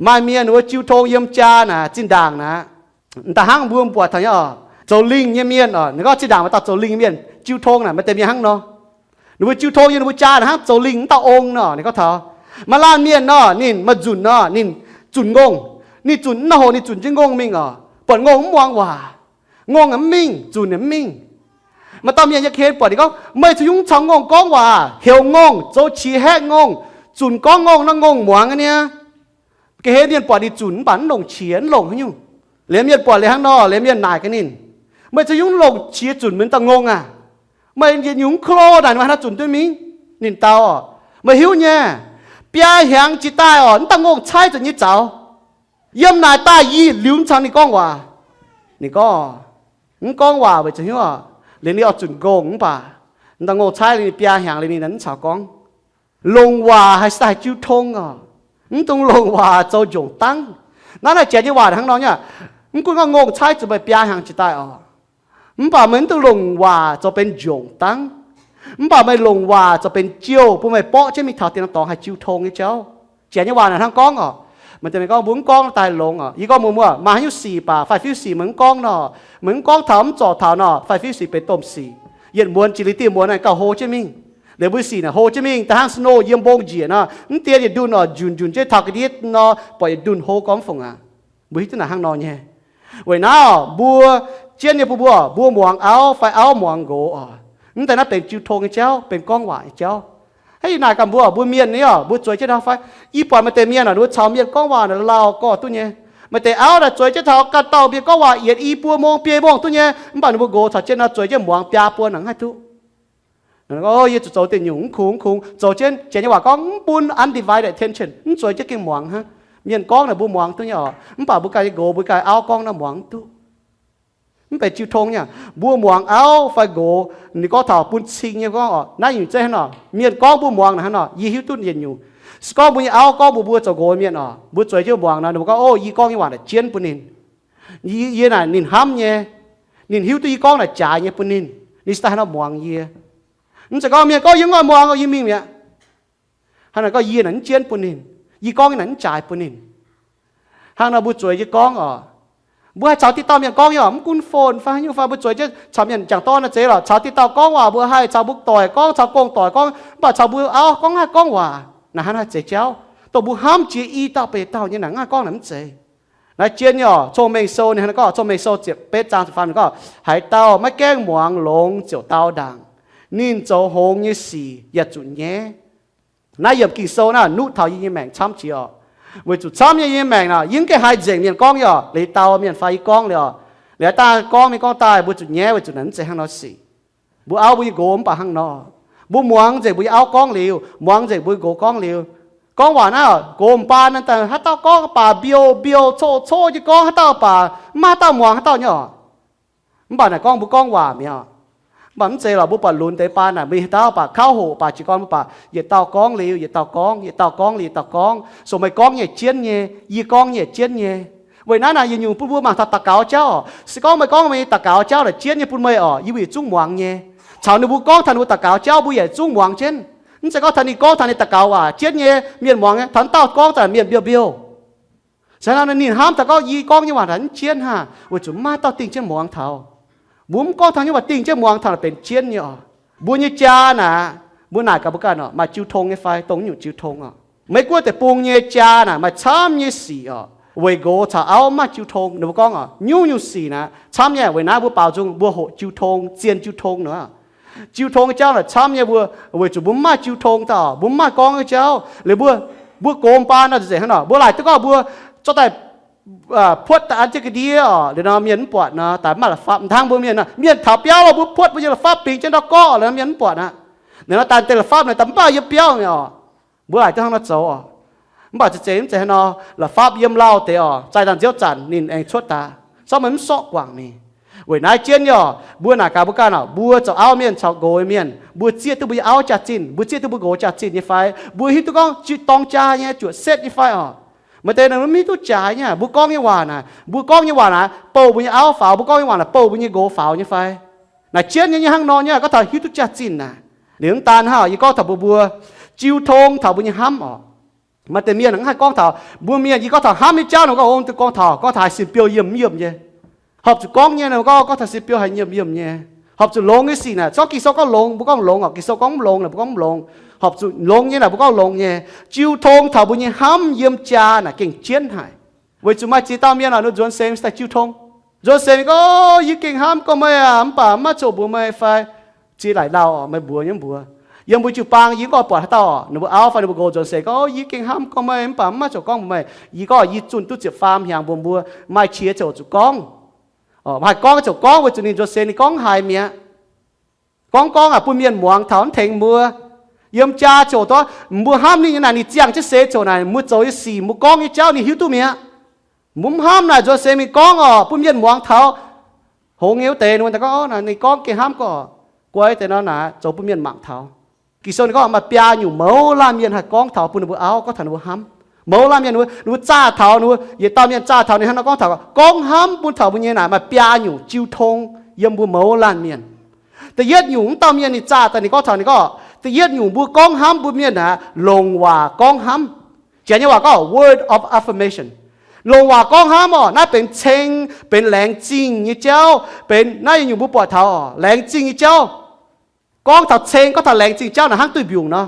Maaih mienh ninh mbuo jiu tong yiem jaa naaic zinh ndaangc naaic, da'hnangv mbuo buatc taux nyei orqc, zoux lingh nyei mienh orqc, ninh gorngv zinh ndaangc maaih dauh zoux lingh mienh jiu tong naaic maaih deix mienh hnangv nor. Ninh mbuo jiu tong yiem ninh mbuo jaa naaic hnangv zoux lingh mv dauh ong nor, ninh gorngv taux maaih laanh mienh nor, ninh maaih nzunc nor, ninh zunc ngongh. Ninh zunc, naaiv hoc ninh zunc jienv ngongh mingh oc. Buatc ngongh mv muangx waac, ngongh mv mingh, zunc mv mingh. Maaih dauh mienh yie ken buatc ninh gorngv, meih caux yungz caux ngongh gorngv waac, heuc ngongh, zoux qiex haeqv ngongh, zunc gorngv ngongh nor ngongh muangx aqv niaa. Ga'hlen mienh buatc ninh zunc mv baac mv longc qiex, mv longc haaix nyungc. Liuz mienh buatc liuz hnangv nor, liuz mienh naaic gaax ninh, meih caux yungz longc qiex zunc meih dauh ngongh aah? Meih yietc nyungc mv klo naaic, meih haaix nor zunc duqv mingh? Ninh dau, meih hiuv nyei, biaa hnyangx jiex daaih oc, mv dauh ngongh caaiv zuqc nyei zaux. Yiem naaic daaih yie liuz mv caux ninh gorngv waac. Ninh gorngv, mv gorngv waac weic zuqc hiuv, liuz ninh oix zunc ngongh mv baac mv dauh ngongh caaiv liuz ninh biaa hnyangx liuz ninh mv caux gorngv. Longc waac haih daaih jiu tong oc. Mv dungx longc waac zoux njongc dangv. Naaiv naaiv janx nyei waac hnangv nor nyei. Mv gunv gorngv ngongh caaiv zuqc meih biaa hnyangx jiex daaih oc, mv baac meih mv dungx longc waac zoux benx njongc dangv. Mv baac meih longc waac zoux benx jouh bun meih borqv jienv mingh taux diex norm dorngx haih jiu tong nyei jauv. Janx nyei waac naaic hnangv gorngv oc. Maaih deix mienh gorngv, mbuo mv gorngv daaih longx oc. Yie gorngv mbuox mbuo, maaih haaix nyungc sic baac faix-fiuv sic meih mv gorngv nor, meih mv gorngv taux mv zorc taux nor, faix-fiuv sic benx domh sic. Yietc muonz jiex liuz dieh muonz naaiv gauh hlo jienv mingh. Liuz mbuo sic naaic hlo jienv mingh daaih hnangv snow yiem mbong njiec nor, mv dien yietc ndunh oc, njunc njunc jienv taux ga'ndiev nor, buatc yietc ndunh hlo gorngv mv fungc aqv. Mbuo hiuv duqv naaic hnangv nor nyei. Weic naaiv oc, mbuo jienv nyei bun mbuo, mbuo muangx auv fai auv muangx nqox oc. Mv deix naaiv benx jiu tong nyei jauv, benx gorngv waac nyei jauv. Hnangv yie naaic gaax mbuo, mbuo mienh nyei oc, mbuo zueiz jienv ndau fai, yie buatc maaih deix mienh oc, ninh mbuo caux mienh gorngv waac naaic lauh gorx duqv nyei. Maaih deix auv naaic zueiz jienv taux ganh dauh mienh gorngv waac yietc i buo mong biei mong duqv nyei, mv baac ninh mbuo nqox caux jienv nor zueiz jienv muangx biaa buo naaic mv haih duqv. Yie zuqc zoux deic nyungc mv kungx mv kungx, zoux jienv janx nyei waac gorngv mv bun undivided attention, mv zueiz jienv gengh muangx hnangv. Mienh gorngv naaic mbuo muangx duqv nyei oc, mv baac mbuo ganh nyei nqox, mbuo ganh auv gorngv naaiv muangx mv duqv. Mv benx jiu tong nyei. Mbuo muangx auv fai nqox, ninh gorngv taux bun cing nyei gorngv oc, naaiv nyungc zeiv hnangv nor, mienh gorngv mbuo muangx naaic hnangv nor, yie hiuv duqv yietc nyungc. Se gorngv mbuo nyei auv gorngv mbuox mbuo zoux nqox mienh oc, mbuo zueiz jienv muangx nor, ninh mbuo gorngv, o, yie gorngv nyei waac naaic jienv bun ninh. Yie, yie naaic ninh hnamv nyei. Ninh hiuv duqv yie gorngv naaic jaaix nyei bun ninh. Ninh se daaih haaix nor muangx yie? Mv zeiz gorngv mienh gorngv yie mv oix muangx, yie mingh mi'aqv. Hnangv naaic gorngv yie naaic mv jienv bun ninh, yie gorngv nyei naaic mv jaaix bun ninh. Hnangv nor mbuo zueiz jienv gorngv oc. Mbuo haih caux diqc dauh mienh gorngv nyei oc, mv gunv phone fai haaix nyungc fai, mbuo zueiz jienv caux mienh jangc dorn naaic zeiz lorqc, caux diqc dauh gorngv waac mbuo haih, caux mbuo doic gorngv, caux gong-doic gorngv, mv baac caux mbuo auv gorngv haih gorngv waac naaic hnangv haih zeiz jauv. Dongh mbuo hnamv jiex i dauh beic dauh nyei naaic, mv haih gorngv naaic mv zeiz. Naaiv jien nyei oc, Cong-Mengh Sou ninh hnangv naaiv gorngv, Cong-Mengh Sou ziepc betv zaang ziepc faam ninh gorngv, haaix dauh maiv gaengh muangx longx ziouc dau ndaangc. Ninh zoux hngongx nyei sic yaac zuqc nyaiv. Naaiv yiemc Ging-Sou naaiv nuqv taux yie nyei maengc camv jiex oc. Weic zuqc camv nyei yie nyei maengc naaic, yie mv gaengh haih nzengc mienh gorngv nyei oc. Liuz dau mienh fai yie gorngv liuz oc, liuz daaih gorngv mienh gorngv daaih mbuo zuqc nyaiv weic zuqc naaic mv zeiz hnangv nor sic. Mbuo auv mbuo nyei nqox mv baac hnangv nor. Mbuo muangx nzengc mbuo nyei auv gorngv liuz, muangx nzengc mbuo nyei nqox gorngv liuz. Gorngv waac naaiv, nqox m'baan naaiv daaih haaix dauh gorngv baac mbiouh mbiouh coqv coqv nyei gorngv, haaix dauh baac mv maaih haaix dauh muangx haaix dauh nyei oc. Mv baac naaic gorngv mbuo gorngv waac mi'aqv. Mv baac mv zeiz lorqc, mbuo buatc lunx deix baan naaic mingh haaix dauh baac kauv hoqc baac jiez gorn mbuo baac yietc dauh gorngv liuz yietc dauh gorngv, yietc dauh gorngv liuz yietc dauh gorngv. Sou meih gorngv nyei jienv nyei, yie gorngv nyei jienv nyei. Weic naaiv naaic yietc nyungc bun mbuo mangc taux daux gaux jauv oc. Se gorngv meih gorngv meih daux gaux jauv naaic jienv nyei bun meih oc, yie mbuo yietc zungv muangx nyei. Caux ninh mbuo gorngv taux ninh mbuo daux gaux jauv mbuo yaac zungv muangx jienv. Mv zeiz gorngv taux ninh gorngv taux ninh daux gaux waac jienv nyei, mienh muangx nyei, taux wuov dauh gorngv daaih mienh mbiouh mbiouh. Se hnangv naaic ninh hnamv taux gorngv yie gorngv nyei waac naaic mv jienv haah, weic zuqc mv maaih dauh dingh jienv muangx taux. Mbuo mv gorngv taux nyei waac dingh jienv muangx taux naaic benx jienv nyei oc. Mbuo nyei jaa naaic, mbuo naaic gaax mbuo ganh oc, maaih jiu tong nyei fai dongh nyungc jiu tong oc. Meiv Guoqv deic-bung nyei jaa naaic maaih camv nyei sic oc. Weic nqox caux auv mv maaih jiu tong, ninh mbuo gorngv oc, nyungc-nyungc sic naaic camv nyei. Weic naaiv mbuo baaux nzung mbuo hoqc jiu tong, zien jiu tong nor. Jiu tong nyei jauv naaic camv nyei mbuo, weic zuqc mbuo mv maaih jiu tong daaih oc, mbuo mv maaih gorngv nyei jauv. Liuz mbuo, mbuo gox m'baan nor nzengc hnangv nor, mbuo laaic duqv gorngv mbuo zorqv daaih puotv daaih an jienv ga'ndiev oc, liuz nor mienh mv buatc nor, daaih mv maaih la'fapv. Mv hnangv mbuo mienh nor, mienh taux biauv lo mbuo puotv mbuo nyei la'fapv bingx jienv ndau gorqv, liuz nor mienh mv buatc aqv. Liuz nor daaih deix la'fapv naaic daaih mv baac yiem biauv mi'aqv oc. Mbuo laaic duqv hnangv nor zoux oc. Mv baac zeiz zeiz mv zeiz hnangv nor, la'fapv yiem lauh deix oc, zaaih dangh nziouv zanc ninh aengx cuotv daaih, zorqv meih mv sorqv guangc mingh. Weic naaiv jienv nyei oc, mbuo naaic gaax mbuo ganh oc, mbuo zoux auv mienh caux nqox mienh, mbuo zieqv duqv mbuo nyei auv jaax-zinh, mbuo zieqv duqv mbuo nqox jaax-zinh nyei fai? Mbuo hiuv duqv gorngv dorng jaa nyei zuoqc setv nyei fai oc? Maaih deix naaic mv hiuv duqv jaaix nyei, mbuo gorngv nyei waac naaic, mbuo gorngv nyei waac naaic bouh mbuo nyei auv faaux, mbuo gorngv nyei waac naaic bouh mbuo nyei nqox faaux nyei fai? Naaic jienv nyei nyei hnangv nor nyei, gorngv taux hiuv duqv jaax-zinh naaic. Liuz mv daan hnangv, yie gorngv taux mbuo, mbuo jiu tong taux mbuo nyei hnamv oc. Maaih deix mienh mv haih gorngv taux mbuo mienh, yie gorngv taux hnamv nyei jauv nor, gorngv ong duqv gorngv taux, gorngv taux haaix sin biouv yiem mv yiem nyei. Horpc zuqc gorngv nyei nor, gorngv, gorngv taux sin biouv haaix yiem yiem nyei. Horpc zuqc longx nyei sic naaic, gorngv Ging-Sou gorngv longx, mbuo gorngv longx oc, Ging-Sou gorngv mv longx, mbuo gorngv mv longx. Horpc zuqc longx nyei naaic, mbuo gorngv longx nyei. Jiu tong taux mbuo nyei hnamv yiem jaa naaic gengh jienv haic. Weic zuqc maaih ziex dauh mienh oc, ninh mbuo nzuonx seix daaih jiu tong. Nzuonx seix gorngv, Yie gengh hnamv gorngv meih aqv, mv baac mv maaih ziangh hoc mbuox meih fai ziex laaic lauh oc, meih mbuox nyei mbuox. Yiem mbuo jiu-baang yie mv gorngv buatc haaix dauh oc, ninh mbuo auv fai ninh mbuo nqox nzuonx seix gorngv, Yie gengh hnamv gorngv meih, mv baac mv maaih ziangh hoc gorngv mbuox meih. Yie gorngv yie zunh duqv ziepc faam hnyangx mbuox mbuo, maaih qiex ziangh hoc zuqc gorngv. Haih gorngv ziouc gorngv, weic zuqc ninh nzuonx seix ninh gorngv haiz mi'aqv. Gorngv gorngv aqv, bun mienh muangx taux mv tengx mbuo. Yiem jaa ziouc dov, mbuo hnamv ninh nyei naaic, ninh ziangh jienv seix ziouc naaic, mbuo zoux nyei sic, mbuo gorngv nyei jauv ninh hiuv duqv mi'aqv. Mbuo mv hnamv naaic nzuonx seix mingh gorngv oc, bun mienh muangx taux. Hngongx nyei wuov deix ninh mbuo gorngv, Ninh gorngv gengh hnamv gorngv oc, guai deix nor naaic zoux bun mienh mangc taux. Ging-Sou ninh gorngv maaih biaa nyungc mouz laanh mienh haih gorngv taux bun ninh mbuo auv, gorngv taux ninh mbuo hnamv. Mouz laanh mienh ninh mbuo zaah taux, ninh mbuo yietc dauh mienh zaah taux ninh hnangv nor gorngv taux, gorngv hnamv bun taux mbuo nyei naaic maaih biaa nyungc jiu tong yiem mbuo mouz laanh mienh. Da'yietv nyungc, mv dauh mienh ninh zaah daaih ninh gorngv taux ninh gorngv, da'yietv nyungc mbuo gorngv hnamv bun mienh naaic, longc waac gorngv hnamv. Janx nyei waac gorngv word of affirmation. Longc waac gorngv hnamv oc, naaiv benx ceng, benx laengz zingh nyei jauv, benx naaiv nyungc mbuo buatc taux oc, laengz zingh nyei jauv. Gorngv taux ceng, gorngv taux laengz zingh jauv naaic hnangv duih mbiungc nor.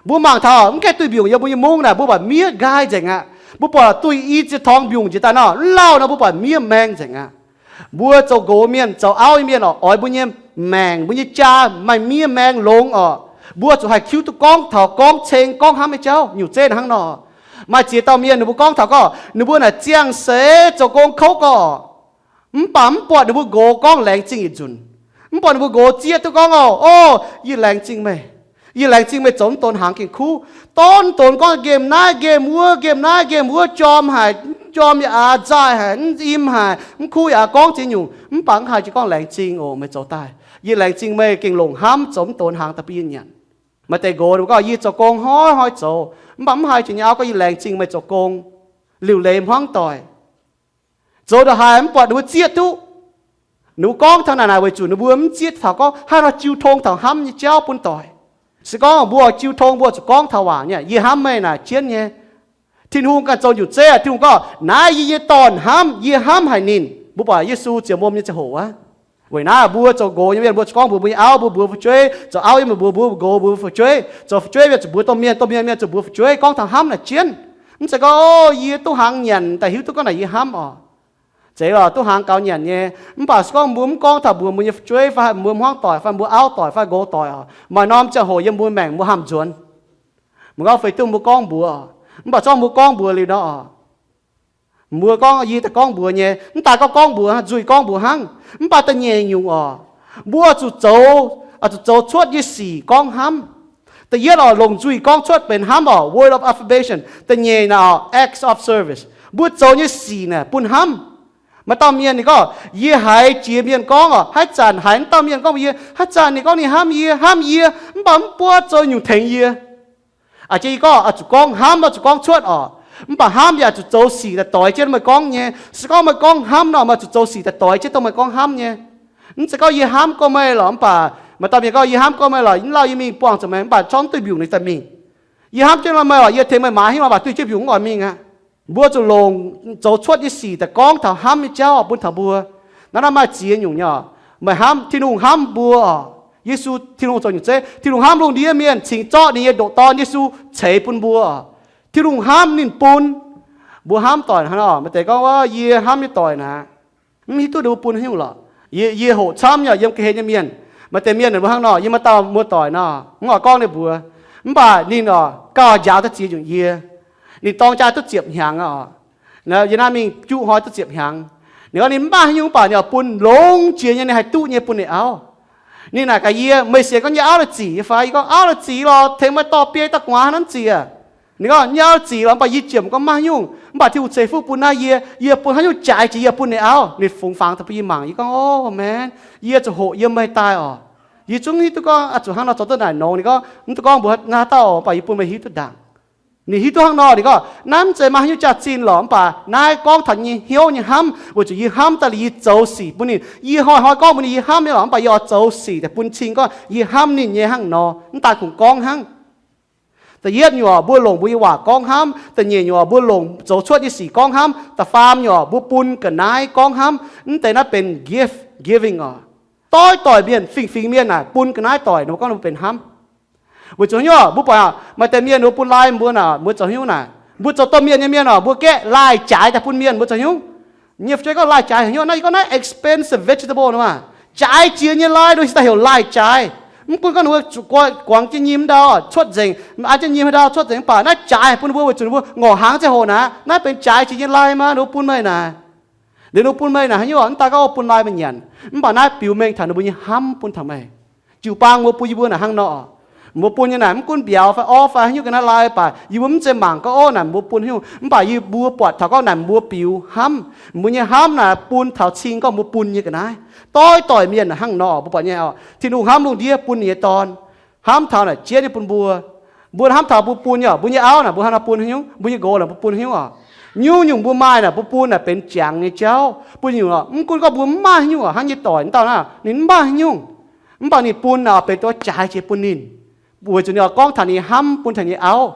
Mbuo mangc taux mv gaengh duih mbiungc yiem mbuo nyei mungv naaic, mbuo buatc miev nqaai nzengc aqv. Mbuo buatc duih i ziex torngx mbiungc njiec daaih nor, mv lauh nor mbuo buatc miev maeng nzengc aqv. Mbuo zoux nqox mienh, zoux auv nyei mienh oc, oix mbuo nyei maengc, mbuo nyei jaa maaih miev maeng longx oc. Mbuo zuqc haih hiuv duqv gorngv taux gorngv ceng gorngv hnamv nyei jauv. Nyungc zeiv hnangv nor, maaih ziex dauh mienh ninh mbuo gorngv taux gorngv ninh mbuo naaic ziangh seix zoux gong kouv gorqv, mv baac mv buatc ninh mbuo nqox gorngv laengz zingh yietc nzunc. Mv buatc ninh mbuo nqox zieqv duqv gorngv oc, O, yie laengz zingh meih. Yie laengz zingh meih zoux mv donx hnaangx gengh kuv. Donv donx gorngv nqemh naaiv nqemh wuov, nqemh naaiv nqemh wuov, jorm haic, mv jorm yaac aax, nzaaih haic, mv im haic, mv kuv yaac aax, gorngv ziex nyungc, mv baac mv haih jiex gorngv laengz zingh oc, meih zoux daaih. Yie laengz zingh meih gengh longc hnamv zoux mv donx hnaangx daaih bun yie nyanc. Maaih deix nqox ninh mbuo gorngv, Yie zoux gong hnoi hnoi zoux, mv baac mv haih jiex nyei auv gorngv yie laengz zingh meih zoux gong, liuc leiz hmuangv doic. Zoux ndongc haaix mv buatc ninh mbuo zieqv duqv. Ninh mbuo gorngv taux naaic naaic weic zuqc ninh mbuo mv zieqv taux gorngv haaix nor jiu tong taux hnamv nyei jauv bun doic. Se gorngv mbuo jiu tong mbuo zuqc gorngv taux waac nyei, Yie hnamv meih naaic jienv nyei. Tin-Hungh ganh zoux nyungc zeiv, Tin-Hungh gorngv, Naaiv yie nyei Dorn hnamv, yie hnamv haic ninh. Mbuo buatc Yesu ziouc mbuo nyei ziangh hoc aqv. Weic naaiv mbuo zoux nqox nyei mienh mbuo zuqc gorngv mbuox mbuo nyei auv, mbuo mbuox fu'jueiv, zoux auv nyei mienh mbuox mbuo nqox mbuox fu'jueiv, zoux fu'jueiv mienh zuqc mbuox domh mienh, domh mienh mienh zuqc mbuox fu'jueiv, gorngv taux hnamv naaic jienv. Mv zeiz gorngv, O, yie duqv hnaangx nyanc daaih hiuv duqv gorngv naaic yie hnamv oc. Zeiz lorqc, duqv hnaangx gaux nyanc nyei. Mv baac se gorngv mbuo mv gorngv taux mbuox mbuo nyei fu'jueiv fai mbuo hmuangv doic fai mbuo auv doic fai nqox doic oc, maaih norm ziangh hoc yiem mbuo maengc mbuo haamh nzuonx. Mbuo gorngv feix duqv mbuo gorngv mbuox oc, mv baac zorqv mbuo gorngv mbuox liuz nor oc, mbuo gorngv yie daaih gorngv mbuox nyei, mv daaih gorngv gorngv mbuox, nzuih gorngv mbuox hnangv. Mv baac da'nyeic nyungc oc, mbuo zuqc zoux, zuqc zoux cuotv nyei sic gorngv hnamv. Da'yietv oc, longc nzuih gorngv cuotv benx hnamv oc, word of affirmation. Da'nyeic naaic oc, acts of service. Mbuo zoux nyei sic naaic bun hnamv. Maaih dauh mienh ninh gorngv, Yie haiz jiex mienh gorngv oc, haaix zanc haiz mv dauh mienh gorngv mbuox yie, haaix zanc ninh gorngv ninh hnamv yie, hnamv yie, mv baac mv buov zoux nyungc tengx yie. Aa, jiex yie gorngv, oix zuqc gorngv hnamv, oix zuqc gorngv cuotv oc. Mv baac hnamv yaac zuqc zoux sic daaih doix jienv meih gorngv nyei. Se gorngv meih gorngv hnamv nor, meih zuqc zoux sic daaih doix jienv dongh meih gorngv hnamv nyei. Mv zeiz gorngv yie hnamv gorngv meih lorqc, mv baac maaih dauh mienh gorngv, Yie hnamv gorngv meih lorqc, mv lauh yie mingh buangh zuqc meih, mv baac zorqv mv duih mbiungc ninh daaih mingh. Yie hnamv jienv meih lorqc, yie tengx meih maaiz hingv, mv baac duih jienv mbiungc mv oix mingh aqv. Mbuo zuqc longc zoux cuotv nyei sic daaih gorngv taux hnamv nyei jauv bun taux mbuo. Naaiv naaiv maaih ziex nyungc nyei oc. Meih hnamv, Tin-Hungh hnamv mbuo oc. Yesu, Tin-Hungh zoux nyungc zeiv. Tin-Hungh hnamv lungh ndiev mienh cingx zorqv ninh nyei ndoqc Dorn Yesu ceix bun mbuo oc. Tin-Hungh hnamv ninh bun. Mbuo hnamv doic hnangv nor, maaih deix gorngv, Wuov, yie hnamv nyei doic naaic, mv hiuv duqv ninh mbuo bun haaix nyungc lorqc. Yie, yie hoqc camv yaac yiem ga'hlen nyei mienh. Maaih deix mienh ninh mbuo hnangv nor, yie maaih dauh muoz-doic nor, mv oix gorngv ninh mbuox. Mv baac ninh oc, gauh njaaux daaih ziex nyungc yie. Ninh dorng jaa duqv ziepc hnyangx oc. Yie naaiv mingh juqv hnoi duqv ziepc hnyangx. Ninh gorngv ninh mv maaih haaix nyungc, mv baac ninh oix bun longx jiex nyei, ninh haih duqv nyei bun ninh auv. Ninh naaic gaax yie, Meih sienx gorngv nyei auv la'zic fai? Yie gorngv, Auv la'zic lorqc, tengx meih dorh biei dorh gu'nguaaz hnangv naaiv ziec. Ninh gorngv, Nyei auv la'zic lorqc, mv baac yie ziemc gorngv mv maaih haaix nyungc, mv baac Tin-Hungh ceix fuqv bun naaiv yie, yie bun haaix nyungc jaaix jiex yie bun ninh auv. Ninh fungx fangx daaih bun yie mangc. Yie gorngv, O, man, yie zuqc hoqc yiem meih daaih oc. Yie zungv hiuv duqv gorngv oix zuqc hnangv nor zoux duqv naaic nongx. Ninh gorngv, Mv duqv gorngv mbuox naaiv dauh oc, mv baac yie bun meih hiuv duqv ndaangc. Ninh hiuv duqv hnangv nor, ninh gorngv, Naaiv mv zeiz maaih haaix nyungc jaax-zinh lorqc, mv baac naaiv gorngv taux nyei hnyouv nyei hnamv, weic zuqc yie hnamv daaih liuz yie zoux sic bun ninh. Yie hnoi-hnoi gorngv mbuox ninh yie hnamv nyei lorqc, mv baac yie oix zoux sic daaih bun cing gorngv yie hnamv ninh nyei hnangv nor, mv daaih kungx gorngv hnangv. Da'yietv nyungc, mbuo longc mbuo nyei waac gorngv hnamv. Da'nyeic nyungc, mbuo longc zoux cuotv nyei sic gorngv hnamv. Da'faam nyungc, mbuo bun ga'naaiv gorngv hnamv. Mv deix naaiv benx gift giving oc. Doix doic mienh, fingx-fingx mienh naaic bun ga'naaiv doic, ninh mbuo gorngv ninh mbuo benx hnamv. Weic zuqc haaix nyungc, mbuo buatc maaih deix mienh ninh mbuo bun lai mbuo naaic, mbuo zoux haaix nyungc naaic? Mbuo zoux domh mienh nyei mienh oc, mbuo gaeqv lai-jaaix daaih bun mienh, mbuo zoux haaix nyungc? Nyei fu'jueiv gorngv lai-jaaix haaix nyungc? Naaiv yie gorngv naaiv expensive vegetable nor maah, jaaix jiex nyei lai, nduov daaih heuc lai-jaaix. Mv gunv gorngv ninh mbuo guangc jienv nyim ndau, cuotv nzengc, an jienv nyim haaix ndau cuotv nzengc, mv baac naaiv jaaix bun ninh mbuo weic zuqc ninh mbuo ngorc hnaangx ziangh hoc naaic, naaiv benx jaaix jiex nyei lai maah, ninh mbuo bun meih naaic. Liuz ninh mbuo bun meih naaic haaix nyungc? Mv daan gorngv bun lai meih nyanc, mv baac naaiv biux mengh taux ninh mbuo nyei hnamv bun taux meih. Jiu-baang mbuo bun yie mbuo naaic hnangv nor. Mbuo bun nyei naaic mv gunv mbiauz fai orv fai haaix nyungc ga'naaiv lai, mv baac yie mbuo mv zeiz mangc gorngv, orv, naaic mbuo bun haaix nyungc, mv baac yie mbuo buatc taux gorngv naaic mbuo biux hnamv, mbuo nyei hnamv naaic bun taux cing gorngv mbuo bun nyei ga'naaiv. Doix-doix mienh naaic hnangv nor, mbuo buatc nyei oc. Tin-Hungh hnamv lungh ndiev bun ninh nyei Dorn, hnamv taux naaic jienv nyei bun mbuo. Mbuo hnamv taux mbuo bun nyei oc, mbuo nyei auv naaic mbuo hnangv nor bun haaix nyungc, mbuo nyei nqox naaic mbuo bun haaix nyungc oc. Nyungc-nyungc mbuo maaih naaic mbuo bun naaic benx jangx nyei jauv. Bun nyungc oc, mv gunv gorngv mbuo mv maaih haaix nyungc oc, hnangv nyei doic dauh naaic ninh mv maaih haaix nyungc, mv baac ninh bun naaic oix benx duqv jaaix jiex bun ninh. Weic zuqc ninh oix gorngv taux ninh nyei hnamv bun taux ninh nyei auv.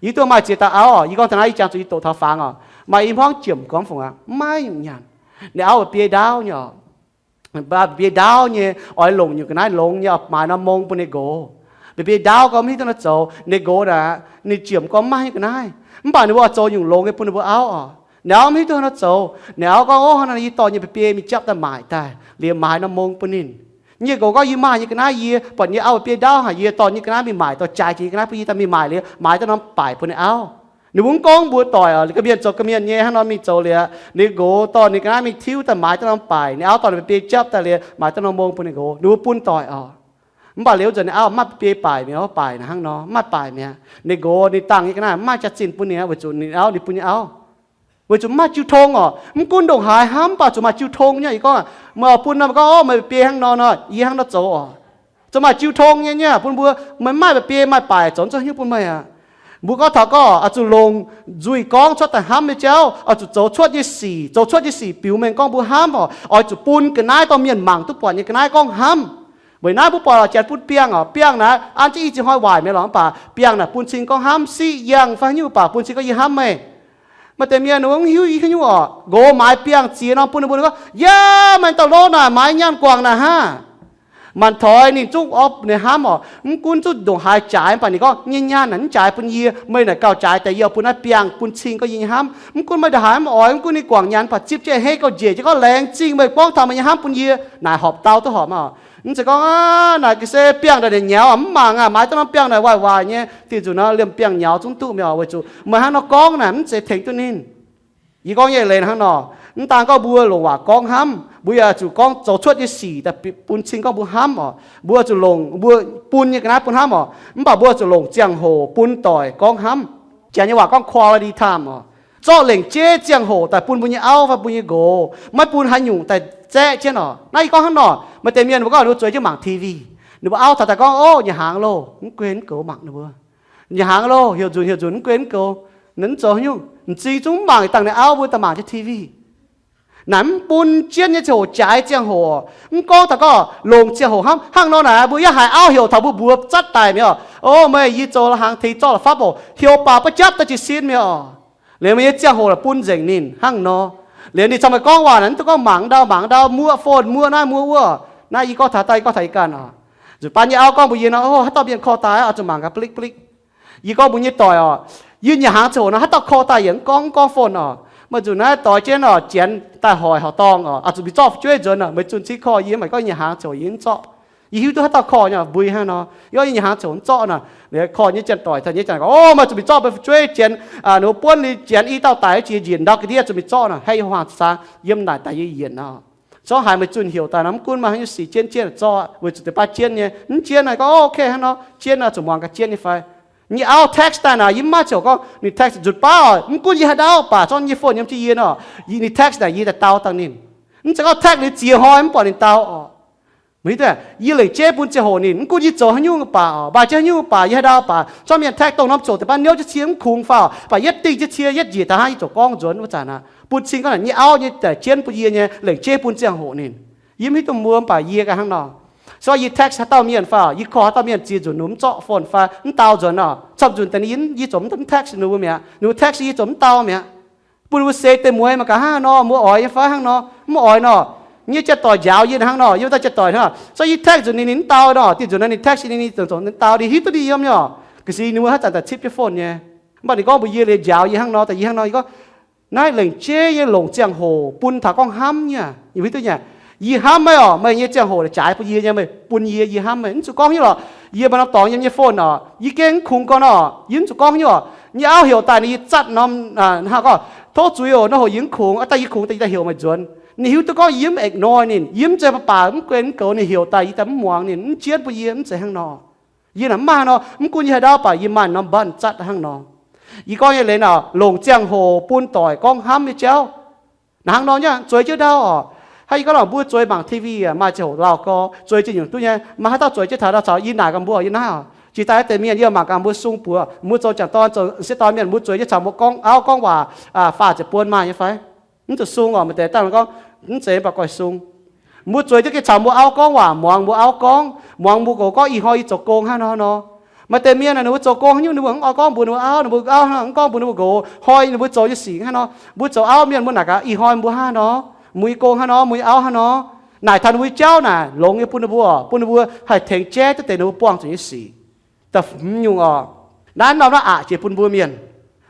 Yie duqv maaih ziex dauh auv oc, yie gorngv taux naaiv yie jangx zuqc yie doqc taux fangx oc, maaih i hmuangv jiem gorngv fungc aqv, mv maaih haaix nyungc nyanc. Ninh auv mbiei ndaauv nyei oc. Mbiei ndaauv nyei, oix longc nyungc ga'naaiv longx nyei oix maaiz norm mong bun ninh nqox. Mbiei ndaauv gorngv mv hiuv duqv nor zoux, ninh nqox naaic ninh jiem gorngv mv maaih haaix nyungc ga'naaiv, mv baac ninh mbuo oix zoux nyungc longx nyei bun ninh mbuo auv oc. Ninh auv mv hiuv duqv haaix nor zoux. Ninh auv gorngv, ov, hnangv naaic yie dorh nyei mbiei mbiei mingh japv daaih maaic daaih liuz maaiz norm mong bun ninh. Nyei nqox gorngv, yie maaih nyei ga'naaiv, yie buatc nyei auv mbiei ndaauv haic, yie dorh nyei ga'naaiv mingh maaic dorh jaaix jiex nyei ga'naaiv bun yie daaih mingh maaic liuz maaiz daaih norm baaic bun ninh auv. Ninh mbuo mv gorngv mbuo doic oc, ga'mienh zoux ga'mienh nyei hnangv nor mingh zoux liuz, ninh nqox dorh ninh ga'naaiv mingh tiuv daaih maaiz daaih norm baaic, ninh auv dorh ninh mbiei japv daaih liuz maaiz daaih norm mong bun ninh nqox, ninh mbuo bun doic oc. Mv baac liuz nzunc ninh auv mv maaih mbiei baaic mi'aqv, baaic naaic hnangv nor mv maaih baaic mi'aqv. Ninh nqox ninh dangh nyei ga'naaiv mv maaih jaax-zinh bun ninh weic zuqc ninh auv ninh bun nyei auv. Weic zuqc mv maaih jiu tong oc. Mv gunv ndongc haaix hnamv mv baac zuqc maaih jiu tong nyei. Yie gorngv, meih oix bun nor, meih gorngv, ov, meih mbiei hnangv nor nor, yie hnangv nor zoux oc. Zuqc maaih jiu tong nyei, nyei bun mbuo, meih maaih mbiei maaih baaic zoux zungv hiuv bun meih aqv. Mbuo gorngv taux gorngv oix zuqc longc nzuih gorngv cuotv daaih hnamv nyei jauv, oix zuqc zoux cuotv nyei sic, zoux cuotv nyei sic biux mengh gorngv mbuo hnamv oc, oix zuqc bun ga'naaiv dorh mienh mangc duqv buatc nyei ga'naaiv gorngv hnamv. Weic naaiv mbuo buatc oc, janx bun biangh oc, biangh naaiv an jienv i ziex hnoi waaic mi'aqv lorqc, mv baac biangh naaic bun cing gorngv hnamv, siqv yangh fai haaix nyungc, mv baac bun cing gorngv yie hnamv meih. Maaih deix mienh ninh mbuo mv hiuv haaix nyungc oc, nqox maaiz biangh ziex norm bun ninh mbuo, ninh gorngv, yaac maaih dauh lov naaic maaiz nyaanh guangc naaic hnangv. Maanc toix ninh zungv orv ninh hnamv oc, mv gunv zungv ndongc haaix jaaix, mv baac ninh gorngv, nyei nyaanh naaic mv jaaix bun yie, meih naaic gauh jaaix daaih yie oix bun naaiv biangh bun cing gorngv yie nyei hnamv. Mv gunv meih ndongc haaix mv oix, mv gunv ninh guangc nyanc, mv baac zipv jienv hei gauh njiec jienv gorngv, laengz zingh meih gorngv taux meih nyei hnamv bun yie. Naaic horpc dau duqv horpc oc. Mv zeiz gorngv, aa, naaic ga'sie biangh naaic nyaux mv mangc aqv, maaiz duqv norm biangh naaic waaic waaic nyei. Dih nzunc nor liemh biangh nyaux zungv duqv mi'aqv, weic zuqc meih hnangv nor gorngv naaic mv zeiz tengx duqv ninh. Yie gorngv nyei leiz hnangv nor, mv daan gorngv mbuo longc waac gorngv hnamv, mbuo yaac zuqc gorngv zoux cuotv nyei sic daaih bun cing gorngv mbuo hnamv oc. Mbuo zuqc longc mbuo bun nyei ga'naaiv bun hnamv oc, mv baac mbuo zuqc longc ziangh hoc bun doic gorngv hnamv. Janx nyei waac gorngv quality time oc. Zorqv lengc jeiv ziangh hoc daaih bun mbuo nyei auv fai mbuo nyei nqox, maiv bun haaix nyungc daaih zaeqv jienv oc. Naaiv yie gorngv hnangv nor, maaih deix mienh mbuo gorngv ninh mbuo zueiz jienv mangc T V, ninh mbuo auv taux daaih gorngv, ov, nyanc hnaangx loh, mv gunv mv goux mangc ninh mbuo. Nyanc hnaangx loh, heuc nzunc heuc nzunc, mv gunv mv goux, ninh mv zoux haaix nyungc, m'zing zungv mv mangc, dangh ninh auv mbuo daaih mangc jienv T V. Naaic mv bun jienv nyei ziangh hoc jaaix ziangh hoc, mv gorngv taux gorngv longc ziangh hoc hnamv. Hnangv nor naaic mbuo yaac haiz auv heuc taux mbuo mbuox zatv daic mi'aqv. O meih, yie zoux la'hnaangx tengx zorqv la'fapv oc, heuc baac ba'japv daaih jiez sin mi'aqv. Liuz meih nyei ziangh hoc bun nzengc ninh hnangv nor. Liuz ninh caux meih gorngv waac naaic mv dungx gorngv mangc ndau mangc ndau, muoqv phone, muoqv naaiv muoqv wuov. Naaiv yie gorngv taux daaih, yie gorngv taux yie ganh oc. Nzunc baav nyei auv gorngv mbuox yie nor, o, haaix dauh mienh korv daaih oix zuqc mangc gaax blikv blikv. Yie gorngv mbuox nyei doic oc, yie nyanc hnaangx ziangh hoc nor, haaix dauh korv daaih yaac mv gorngv, mv gorngv phone oc. Maaih nzunc naaiv doix jienv oc, Janx daaih hoic horqc dorngh oc, oix zuqc mingh zorqv fu'jueiv nzuonx oc. Maaih zunc cing korv yie, maaih gorngv nyanc hnaangx ziangh hoc yie mv zorqv. Yie hiuv duqv haaix dauh korv nyei, mbuo hnangv nor. Yie gorngv yie nyanc hnaangx ziangh hoc mv zorqv nor, korv nyei janx-doic, nyei janx gorngv, o, maaih zuqc mingh zorqv mbuo fu'jueiv Janx, ninh mbuo buonv liuz Janx i dauh daic jiez yienc ndau ga'ndiev zuqc mingh zorqv nor. Hei, yie huaang cang yiem naaic daaih yie yienc nor. Zorqv haiz meih zunh heuc daaih nor, mv gunv maaih haaix nyungc sic jienv jienv zorqv, weic zuqc deix baav jienv nyei, mv jienv naaic gorngv, o, ok hnangv nor, jienv naaic zuqc muangx gaax jienv nyei fai. Nyei auv text daaih naaic, yie mv maaih ziouc gorngv ninh text nzutc baav oc, mv gunv yie haaix dauh baac zorqv nyei phone yiem jienv yie nor, ninh text naaic yie daaih dau dangh ninh. Mv zeiz gorngv text liuz ziex hnoi mv buatc ninh dau oc. Yie lengc jeiv bun ziangh hoc ninh, mv gunv yie zoux haaix nyungc baac oc, maaih jienv haaix nyungc baac, yie haaix ndau baac zorqv mienh text dongh norm ziouc deix baav niouv jienv cie mv kungx faaux, baac yietv dingh jienv cie yietv njiec daaih hnangv yie ziouc gorngv nzuonx wuov zanc aqv. Bun cing gorngv naaic nyei auv nyei daic jienv bun yie nyei lengc jeiv bun ziangh hoc ninh. Yie mv hiuv duqv mbuo mv baac yie ganh hnangv nor. So yie text haaix dauh mienh faaux, yie call haaix dauh mienh ziex nzunc ninh mv zorqv phone fai mv dau nzuonx oc. Camv nzunc daaih ninh, yie ziouc mv text ninh mbuo mi'aqv, ninh mbuo text yie ziouc mv dau mi'aqv. Bun ninh mbuo seix deix mueiz mangc gaax hnangv nor, mbuo oix nyei fai hnangv nor, mv oix nor. Yie nyei janx-doic njaaux yie hnangv nor, yie daaih janx-doic hnangv nor, so yie text zuqc ninh, ninh dau nor, dinh nzuqc naaiv ninh text ninh, ninh dau, ninh hiuv duqv ninh yiem nyei. Ga'sie ninh mbuo haaix zanc daaih cipv jienv phone nyei. Mv baac ninh gorngv mbuox yie liuz njaaux yie hnangv nor, daaih yie hnangv nor, yie gorngv, naaiv lengc jeiv yie longc ziangh hoc bun taux gorngv hnamv nyei. Yie hiuv duqv nyei, yie hnamv meih orqc, meih nyei ziangh hoc jaaix bun yie nyei, meih bun yie, yie hnamv meih. Mv zuqc gorngv haaix nyungc lorqc. Yie maaih norm dorngx yiem nyei phone orqc, yie gengh mv kungx gorn orqc, yie mv zuqc gorngv haaix nyungc orqc. Nyei auv heuc daaih ninh, yie zatv norm, hnangv gorngv, tov zuiz oc, naaiv hoc yie mv kungx, aa daaih yie kungx daaih yie daaih heuc meih nzuonx. Ninh hiuv duqv gorngv yie mv ignore ninh, yie mv zeiz baac baac mv guen mv goux ninh heuc daaih yie daaih mv muangx ninh, mv jienv bun yie, mv zeiz hnangv nor. Yie naaic mv maaih hnangv nor, mv gunv yie haaix ndau baac yie maaih norm button zatv hnangv nor. Yie gorngv nyei leiz nor, longc ziangh hoc bun doic gorngv hnamv nyei jauv. Naaiv hnangv nor nyei, zueiz jienv ndau orqc. Hnangv yie gorngv lorqc, mbuo zueiz mangc T V aac, maaih ziangh hoc lauh gorx, zueiz jienv nyungc duqv nyei. Maaih haaix dauh zueiz jienv taux ndau caux yie naaic gaax mbuo, yie naaiv orqc, jiex daaih deix mienh yie mangc gaax mbuo sung buoz, mbuo zoux m'jangc dorn, zoux m'sieqv dorn mienh, mbuo zueiz jienv caux mbuo gorngv auv gorngv waac faah ziepc buon maaih nyei fai? Mv zuqc sung orqc, maaih deix dangh gorngv, mv zeiz, mv baac goiv sung. Mbuo zueiz jienv gengh caux mbuo auv gorngv waac, muangx mbuo auv gorngv, muangx mbuo nqox gorngv ih hnoi yie zoux gong hnangv nor nor. Maaih deix mienh naaic ninh mbuo zoux gong haaix nyungc ninh mbuo mv oix gorngv mbuox ninh mbuo auv, ninh mbuo auv hnangv mv gorngv mbuox ninh mbuo nqox hnoi ninh mbuo zoux nyei sic hnangv nor. Mbuo zoux auv mienh mbuo naaic gaax ih hnoi mbuo hnangv nor, mbuo nyei gong hnangv nor, mbuo nyei auv hnangv nor. Naaic taux ninh mbuo nyei jauv naaic longx nyei bun ninh mbuo, bun ninh mbuo haih tengx jaiv duqv deix ninh mbuo buangh zuqc nyei sic. Da'hmz nyungc orqc, naaiv norm naaiv aqc jiex bun mbuo mienh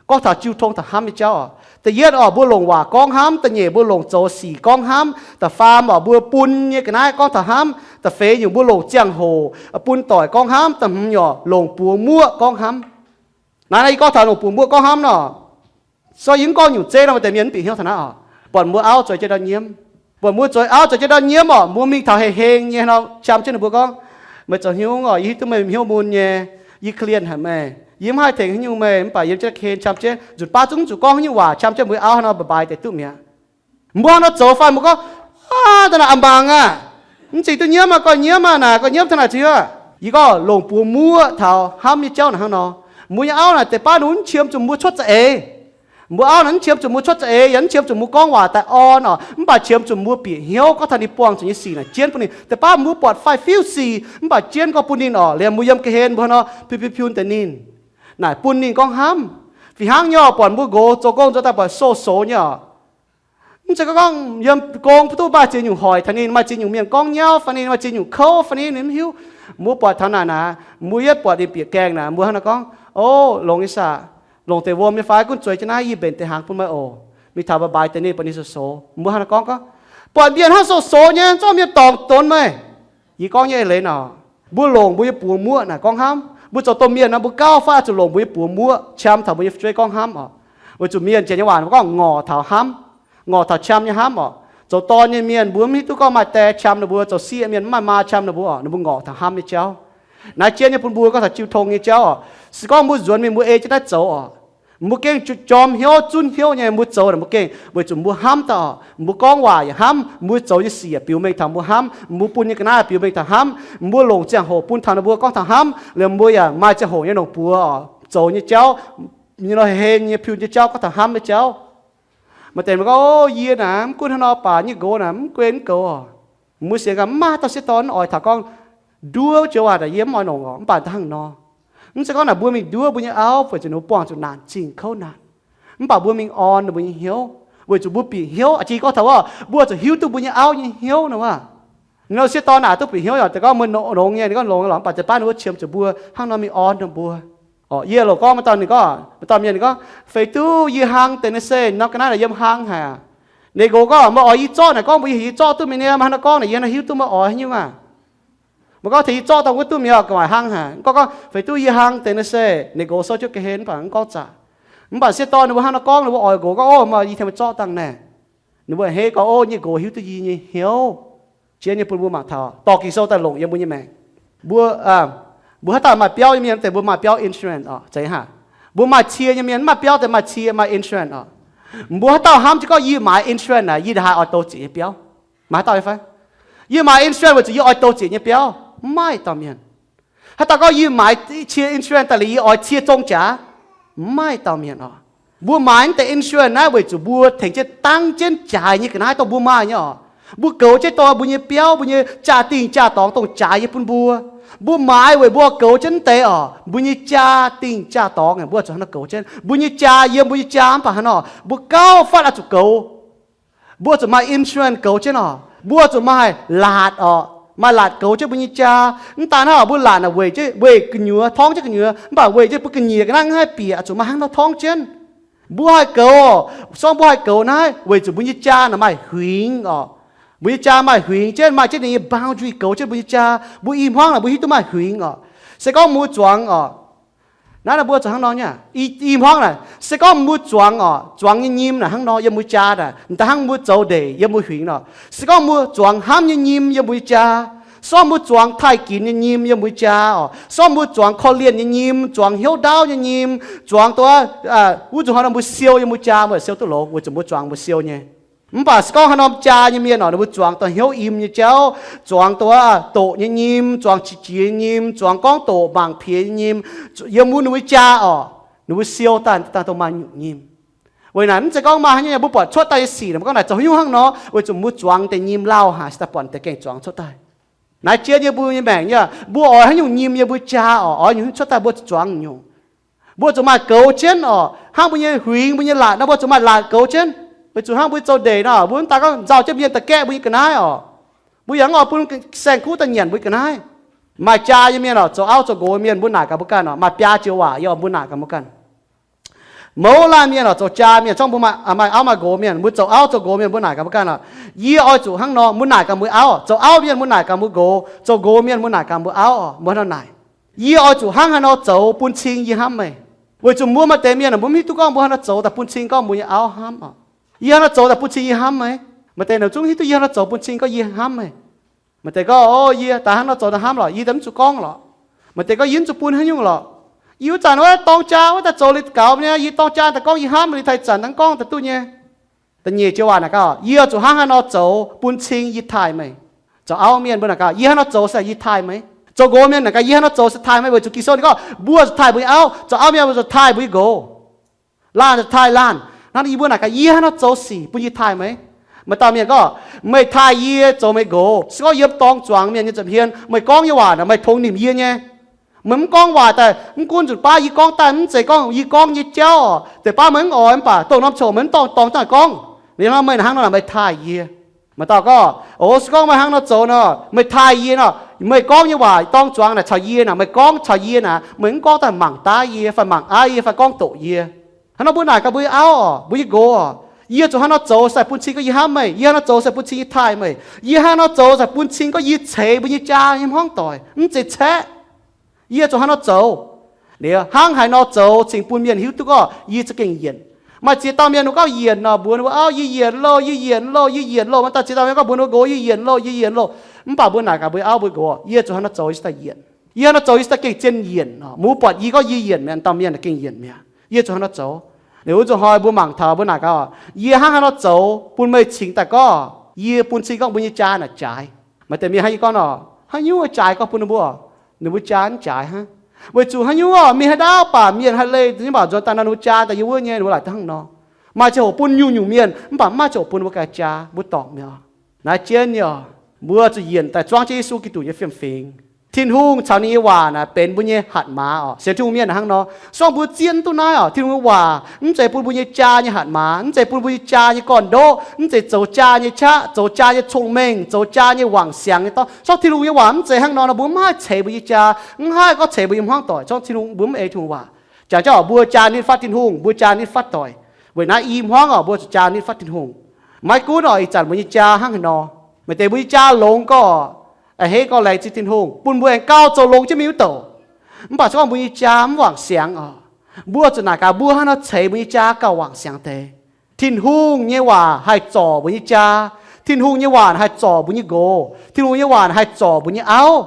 gorngv taux jiu tong taux hnamv nyei jauv orqc. Da'yietv orqc, mbuo longc waac gorngv hnamv. Da'nyeic, mbuo longc zoux sic gorngv hnamv. Da'faam orqc, mbuo bun nyei ga'naaiv gorngv taux hnamv. Da'feix nyungc, mbuo longc ziangh hoc bun doic gorngv hnamv. Da'hmz nyungc, longc buoz muoqv gorngv hnamv. Naaiv naaiv yie gorngv taux longc buoz muoqv gorngv hnamv nor. So yie mv gorngv nyungc zeiv nor, maaih deix mienh mv bieqc hnyouv taux naaiv orqc. Buatc mbuo auv zueiz jienv ndau nyiemv, buatc mbuo zueiz auv zueiz jienv ndau nyiemv orqc, mbuo mingh taux heng heng nyei hnangv nor, qam jienv ninh mbuo gorngv, meih zoux haaix nyungc orqc, yie hiuv duqv meih hnyouv mun nyei, yie korv-lienh haic meih, yie mv haih tengx haaix nyungc meih, mv baac yiem jienv ken qam jienv, nzunc baav zungv mv zuqc gorngv haaix nyungc waac, qam jienv mbuo auv hnangv nor, bye bye deix duqv mi'aqv. Mbuo hnangv nor zoux fai mbuo gorngv, aav, da'naaiv a'maangc aqv. Mv zingh duqv nyiemv aqv, goiv nyiemv aqv, naaic goiv nyiemv taux naaic zuiz aqv. Yie gorngv longc buoz muoqv taux hnamv nyei jauv naaic hnangv nor. Mbuo nyei auv naaic deix baav ninh mv qiemx zuqc mbuo cuotv za'eix. Mbuo auv naaic mv qiemx zuqc mbuo cuotv za'eix, yaac mv qiemx zuqc mbuo gorngv waac daaih orn orqc, mv baac qiemx zuqc mbuo bieqc hnyouv gorngv taux ninh buangh zuqc nyei sic naaic jienv bun ninh. Deix baav mbuo buatc fai fiuv sic mv baac jienv gorngv bun ninh orqc, liemh mbuo yiem ga'hlen mbuo hnangv nor piu piu piu deix ninh, naaic bun ninh gorngv hnamv. Fih hnangv nyei orqc, buatc mbuo nqox zoux gong zoux daaih buatc sou-soux nyei orqc. Mv zeiz gorngv yiem gong mv duqv maaih ziex nyungc hoic taux ninh, maaih ziex nyungc mienh gorngv nyauv fai ninh, maaih ziex nyungc kouv fai ninh, ninh mv hiuv. Mbuo buatc taux naaic naaic, mbuo yietv buatc ninh bieqc gaengh naaic, mbuo hnangv nor gorngv, o, longx nyei saah, longc deix wuom nyei fai, gunv zueiz jienv naaiv yie mbenc deix hnaangx bun meih oc. Mingh taux bye bye deix ninh, buatc ninh sou-soux, mbuo hnangv nor gorngv, gorngv, buatc mienh hnangv sou-soux nyei, zorqv mienh dorngc donx meih. Yie gorngv nyei leiz nor, mbuo longc mbuo nyei buoz muoqv naaic gorngv hnamv. Mbuo zoux domh mienh nor, mbuo gauh fai oix zuqc longc mbuo nyei buoz muoqv qam taux mbuo nyei fu'jueiv gorngv hnamv orqc. Weic zuqc mienh janx nyei waac mbuo gorngv ngorc taux hnamv, ngorc taux qam nyei hnamv orqc. Zoux dorn nyei mienh mbuo mv hiuv duqv gorngv maaih die qam ninh mbuo, zoux sieqv mienh mv maaih maa qam ninh mbuo orqc, ninh mbuo ngorc taux hnamv nyei jauv. Naaiv jienv nyei bun mbuo gorngv taux jiu tong nyei jauv orqc. Se gorngv mbuo nzuonx mingh mbuo ei jienv naaiv zoux orqc, mbuo gengh jorm hnyouv zunv hnyouv nyei mbuo zoux naaic mbuo gengh weic zuqc mbuo hnamv daaih orqc. Mbuo gorngv waac yaac hnamv, mbuo zoux nyei sic yaac biux mengh taux mbuo hnamv, mbuo bun nyei ga'naaiv biux mengh taux hnamv, mbuo longc ziangh hoc bun taux ninh mbuo gorngv taux hnamv, liemh mbuo yaac maaih ziangh hoc nyei longc buoz orqc, zoux nyei jauv, nyei nor heh heh nyei piu nyei jauv gorngv taux hnamv nyei jauv. Maaih deix gorngv, o, yie naaic mv gunv hnangv nor baac nyei nqox naaic mv guen mv goux orqc. Mbuo sienx gaax mv maaih dauh sieqv dorn oix taux gorngv nduov joux waac naaic yie mv oix longc orqc, mv baac hnangv nor. Mv zeiz gorngv naaic mbuo mingh nduov mbuo nyei auv weic zuqc ninh mbuo buangh zuqc naanc zingh kouv naanc. Mv baac mbuo mingh orn ninh mbuo nyei hnyouv weic zuqc mbuo bieqc hnyouv. A'jang gorngv taux wuov, mbuo zuqc hiuv duqv mbuo nyei auv nyei hnyouv nor wuov. Ninh sieqv dorn naaic duqv bieqc hnyouv yaac deix gorngv mbuo longx nyei, ninh gorngv longx lorqc, mv baac deix baav ninh mbuo qiemx zuqc mbuo hnangv nor mingh orn ninh mbuo. Orqc, yie loc gorngv maaih dauh ninh gorngv, maaih dauh mienh ninh gorngv, feix duqv yie hlang deix naaiv se norm ga'naaiv naaic yiem hlang haic aqv. Ninh nqox gorngv, meih oix yie zorqv naaic gorngv mbuo yie zorqv duqv mi'aqv, meih hnangv nor gorngv naaic yie hnangv hiuv duqv meih oix haaix nyungc aav. Meih gorngv tengx yie zorqv daaih wuov duqv mi'aqv, ga'naaiv hlang haic. Gorngv gorngv feix duqv yie hlang deix naaiv se ninh nqox sou jienv ga'hlen mv baac mv gorngv zaqc. Mv baac sieqv dorn ninh mbuo hnangv nor gorngv ninh mbuo oix nqox gorngv, o, meih yie tengx meih zorqv dangh naaic. Ninh mbuo a'hneiv gorngv, o, nyei nqox hiuv duqv yie nyei hnyouv, jiex nyei bun mbuo mangc taux dorh Ging-Sou daaih longc yiem mbuo nyei maengc. Mbuo, mbuo haaix dauh maaih biauv nyei mienh deix mbuo maaih biauv insurance orqc, zeiz hnangv. Mbuo maaih cie nyei mienh mv maaih biauv deix maaih cie, maaih insurance orqc. Mbuo haaix dauh hnamv jienv gorngv yie maaiz insurance naaic yie ndaaih haih oix douz ziec nyei biauv? Maaih haaix dauh nyei fai? Yie maaiz insurance weic zuqc yie oix douz ziec nyei biauv? Mv maaih dauh mienh. Haaix dauh gorngv yie maaiz cie insurance daaih liuz yie oix cie zong jaax? Mv maaih dauh mienh orqc. Mbuo maaiz naaiv deix insurance naaiv weic zuqc mbuo tengx jienv dangv jienv jaaix nyei ga'naaiv dongh mbuo maaih nyei orqc. Mbuo goux jienv dongh mbuo nyei biauv, mbuo nyei jaa-dingh jaa-dorngx dongh jaaix nyei bun mbuo. Mbuo maaiz weic mbuo goux jienv naaiv deix orqc, mbuo nyei jaa-dingh jaa-dorngx mbuo zuqc hnangv nor goux jienv. Mbuo nyei jaa yiem mbuo nyei jaa mv baac hnangv nor, mbuo gauh fatv oix zuqc goux. Mbuo zuqc maaih insurance goux jienv orqc. Mbuo zuqc maaih laatc orqc, maaih laatc goux jienv mbuo nyei jaa. Mv daan hnangv, mbuo laatc naaic weic, weic gu'nyuoz, torngv jienv gu'nyuoz, mv baac weic jienv mbuo ga'nyiec ga'naaiv mv haih bieqc, zuqc maaih hnangv nor torngv jienv. Mbuo haih goux, sorng mbuo haih goux naaiv weic zuqc mbuo nyei jaa naaic maaih huingx orqc. Mbuo nyei jaa maaih huingx jienv, maaih jienv ninh nyei boundary goux jienv mbuo nyei jaa. Mbuo i hmuangv naaic mbuo hiuv duqv maaih huingx orqc. Se gorngv mbuo zuangx orqc, naaiv mbuo zuqc hnangv nor nyei. I hmuangv naaic se gorngv mbuo zuangx orqc, zuangx nyei nyim naaic hnangv nor yiem mbuo jaa naaic, m'daaih hnangv mbuo zoux ndeic yiem mbuo huingx nor. Se gorngv mbuo zuangx hnamv nyei nyim yiem mbuo nyei jaa, sorng mbuo zuangx taaih ginx nyei nyim yiem mbuo nyei jaa orqc, sorng mbuo zuangx korv-lienh nyei nyim, zuangx hnyouv ndaauv nyei nyim, zuangx dongh wuov nzunc hnoi nor mbuo siou yiem mbuo jaa, mbuo siou duqv longx weic zuqc mbuo zuangx mbuo siou nyei. Mv baac se gorngv haaix norm jaa nyei mienh orqc, ninh mbuo zuangx dongh hnyouv im nyei jauv, zuangx dongh wuov doqc nyei nyim, zuangx qiex jiez nyei nyim, zuangx gorngv doqc mangc piex nyei nyim, yiem mbuo ninh mbuo jaa orqc, ninh mbuo siou daaih dongh maaih nyungc nyim. Weic naaic mv zeiz gorngv maaih haaix nyungc mbuo buatc cuotv daaih nyei sic naaic mbuo gorngv naaic zoux haaix nyungc hnangv nor, weic zuqc mbuo zuangx deix nyim lauh haic se daaih buatc deix gengh zuangx cuotv daaih. Naaiv jien yiem mbuo nyei maengc nyei, mbuo oix haaix nyungc nyim yiem mbuo jaa orqc, oix nyungc cuotv daaih mbuo zuangx nyungc. Mbuo zuqc maaih goux jienv orqc, hnangv mbuo nyei huingx mbuo nyei laatc nor mbuo zuqc maaih laatc goux jienv. Weic zuqc hnangv mbuo zoux ndeic nor mbuo mv daan gorngv nzauh jienv mienh da'gaeqv mbuo nyei ga'naaiv orqc, mbuo yaac mv oix bun saeng-kuv daaih nyanc mbuo nyei ga'naaiv. Maaih jaa nyei mienh orqc, zoux auv zoux nqox mienh mbuo naaic gaax mbuo ganh orqc, maaih biaa joux waac yie oix mbuo naaic gaax mbuo ganh. Mouz laanh mienh orqc, zoux jaa mienh, zorngv mbuo maaih auv maaih nqox mienh, mbuo zoux auv zoux nqox mienh mbuo naaic gaax mbuo ganh orqc, yie oix zuqc hnangv nor, mbuo naaic gaax mbuo auv. Zoux auv mienh mbuo naaic gaax mbuo nqox, zoux nqox mienh mbuo naaic gaax mbuo auv orqc, mbuo hnangv nor naaic, yie oix zuqc hnangv haaix nor zoux bun cing yie hnamv meih. Weic zuqc mbuo maaih deix mienh mbuo mv hiuv duqv gorngv mbuo hnangv nor zoux daaih bun cing gorngv mbuo nyei auv hnamv orqc, yie hnangv nor zoux daaih bun cing yie hnamv meih. Maaih deix ninh zungv hiuv duqv yie hnangv nor zoux bun cing gorngv yie hnamv meih. Maaih deix gorngv, o, yie daaih hnangv nor zoux daaih hnamv lorqc, yie daaih mv zuqc gorngv lorqc. Maaih deix gorngv yie mv zuqc bun haaix nyungc lorqc. Yie wuov zanc wuov dorng jaa wuov daaih zoux liuz gaux nyei, yie dorng jaa daaih gorngv yie hnamv liuz taaih zanc dangh gorngv daaih duqv nyei. Da'nyeic joux waac naaic gauh, yie oix zuqc hnangv haaix nor zoux bun cing yie taaih meih. Zoux auv mienh mbuo naaic gauh, yie hnangv nor zoux se yie taaih meih. Zoux nqox mienh naaic gauh, yie hnangv nor zoux se taaih meih, weic zuqc Ging-Sou ninh gorngv mbuo zuqc taaih mbuo nyei auv. Zoux auv mienh mbuo zuqc taaih mbuo nyei nqox. Laanh zuqc taaih laanh. Hnangv naaic yie mbuo naaic gaax, yie hnangv nor zoux sic bun yie taaih meih. Maaih dauh mienh gorngv, meih taaih yie zoux meih nqox. Se gorngv yiem dorng zuangx mienh nyei nza'hmien meih gorngv nyei waac naaic meih tongx nimc yie nyei. Meih mv gorngv waac daaih, mv gunv nzunc baav yie gorngv daaih, mv zeiz gorngv yie gorngv nyei jauv oc, deix baav meih mv oix mv baac dongh norm coc meih mv dorngh dorngh daaih gorngv. Liuz nor meih hnangv nor naaic meih taaih yie. Maaih dauh gorngv, o, se gorngv meih hnangv nor zoux nor, meih taaih yie nor, meih gorngv nyei waac dorng zuangx naaic caux yie naaic, meih gorngv caux yie naaic, meih mv gorngv daaih mangc daav yie fai mangc aiv yie fai gorngv doqc yie. Hnangv nor mbuo naaic gaax mbuo nyei auv oc, mbuo nyei nqox oc, yie zuqc hnangv nor zoux se bun cing gorngv yie hnamv meih, yie hnangv nor zoux se bun cing yie taaih meih, yie hnangv nor zoux se bun cing gorngv yie ceix mbuo nyei jaa nyei hmuangv doic, mv zeiz caeqv. Yie zuqc hnangv nor zoux. Liuz hnangv haaix nor zoux cingx bun mienh hiuv duqv gorngv yie za'gengh yienc. Maaih ziex dauh mienh ninh gorngv yienc nor, mbuox ninh mbuo auv, yie yienc loh, yie yienc loh, yie yienc loh. Maaih dauh ziex dauh mienh gorngv mbuox ninh mbuo nqox, yie yienc loh, yie yienc loh. Mv baac mbuo naaic gaax mbuo nyei auv mbuo nqox, yie zuqc hnangv nor zoux yie za'gengh yienc. Yie hnangv nor zoux yie za'gengh zien yienc. Mbuo buatc yie gorngv yie yienc mi'aqv, dauh mienh za'gengh yienc mi'aqv. Yie zuqc hnangv nor zoux. Liuz wuov nzunc hnoi mbuo mangc taux mbuo naaic gaax, yie hnangv haaix nor zoux bun meih cingx daaih gorngv yie bun cing gorngv mbuo nyei jaa naaic jaaix. Maaih deix mienh hnangv yie gorngv nor, haaix nyungc jaaix gorngv bun ninh mbuo, ninh mbuo jaa mv jaaix hnangv. Weic zuqc haaix nyungc oc, mienh haaix dauh baac mienh haih leih nyei, mv baac nzuonx daaih nor ninh mbuo jaa daaih yiem wuov nyei, ninh mbuo laaic hnangv nor. Maaih ziangh hoc bun nyungc-nyungc mienh, mv baac mv maaih ziangh hoc bun mbuo ganh jaa, mbuo dorngc mi'aqv. Naaiv jienv nyei oc, mbuo zuqc yienc daaih zuangv jienv Yesu Giduc nyei fiem-fingx. Tin-Hungh caux ninh nyei waac naaic benx mbuo nyei hatc maaz oc. Sienx Tin-Hungh mienh hnangv nor, se gorngv mbuo zieqv mv duqv naaiv oc, Tin-Hungh nyei waac mv zeiz bun mbuo nyei jaa nyei hatc maaz, mv zeiz bun mbuo nyei jaa nyei gorn-ndoqv, mv zeiz zoux jaa nyei qaqv, zoux jaa nyei cong-mengh, zoux jaa nyei wangc siangx nyei dorngx. Se gorngv Tin-Hungh nyei waac mv zeiz hnangv nor nor, mbuo mv haih ceix mbuo nyei jaa, mv haih gorngv ceix mbuo nyei hmuangv doic. Se gorngv Tin-Hungh, mbuo mv ei Tin-Hungh waac. Jangx jauv oc, mbuo jaa nitv fatv Tin-Hungh, mbuo jaa nitv fatv doic. Weic naaiv i hmuangv oc, mbuo zuqc jaa nitv fatv Tin-Hungh. Maiv gunv oc, ih zanc mbuo nyei jaa hnangv haaix nor, maaih deix mbuo nyei jaa longx gorqv, a'hneiv gorqv laengz zingh Tin-Hungh bun mbuo aengx gauh zoux longx jienv mingh wuov douc. Mv baac se gorngv mbuo nyei jaa mv wangc siangx oc, mbuo zuqc naaic gaax mbuo hnangv haaix nor ceix mbuo nyei jaa gauh wangc siangx deix. Tin-Hungh nyei waac haih zorc mbuo nyei jaa. Tin-Hungh nyei waac haih zorc mbuo nyei nqox. Tin-Hungh nyei waac haih zorc mbuo nyei auv.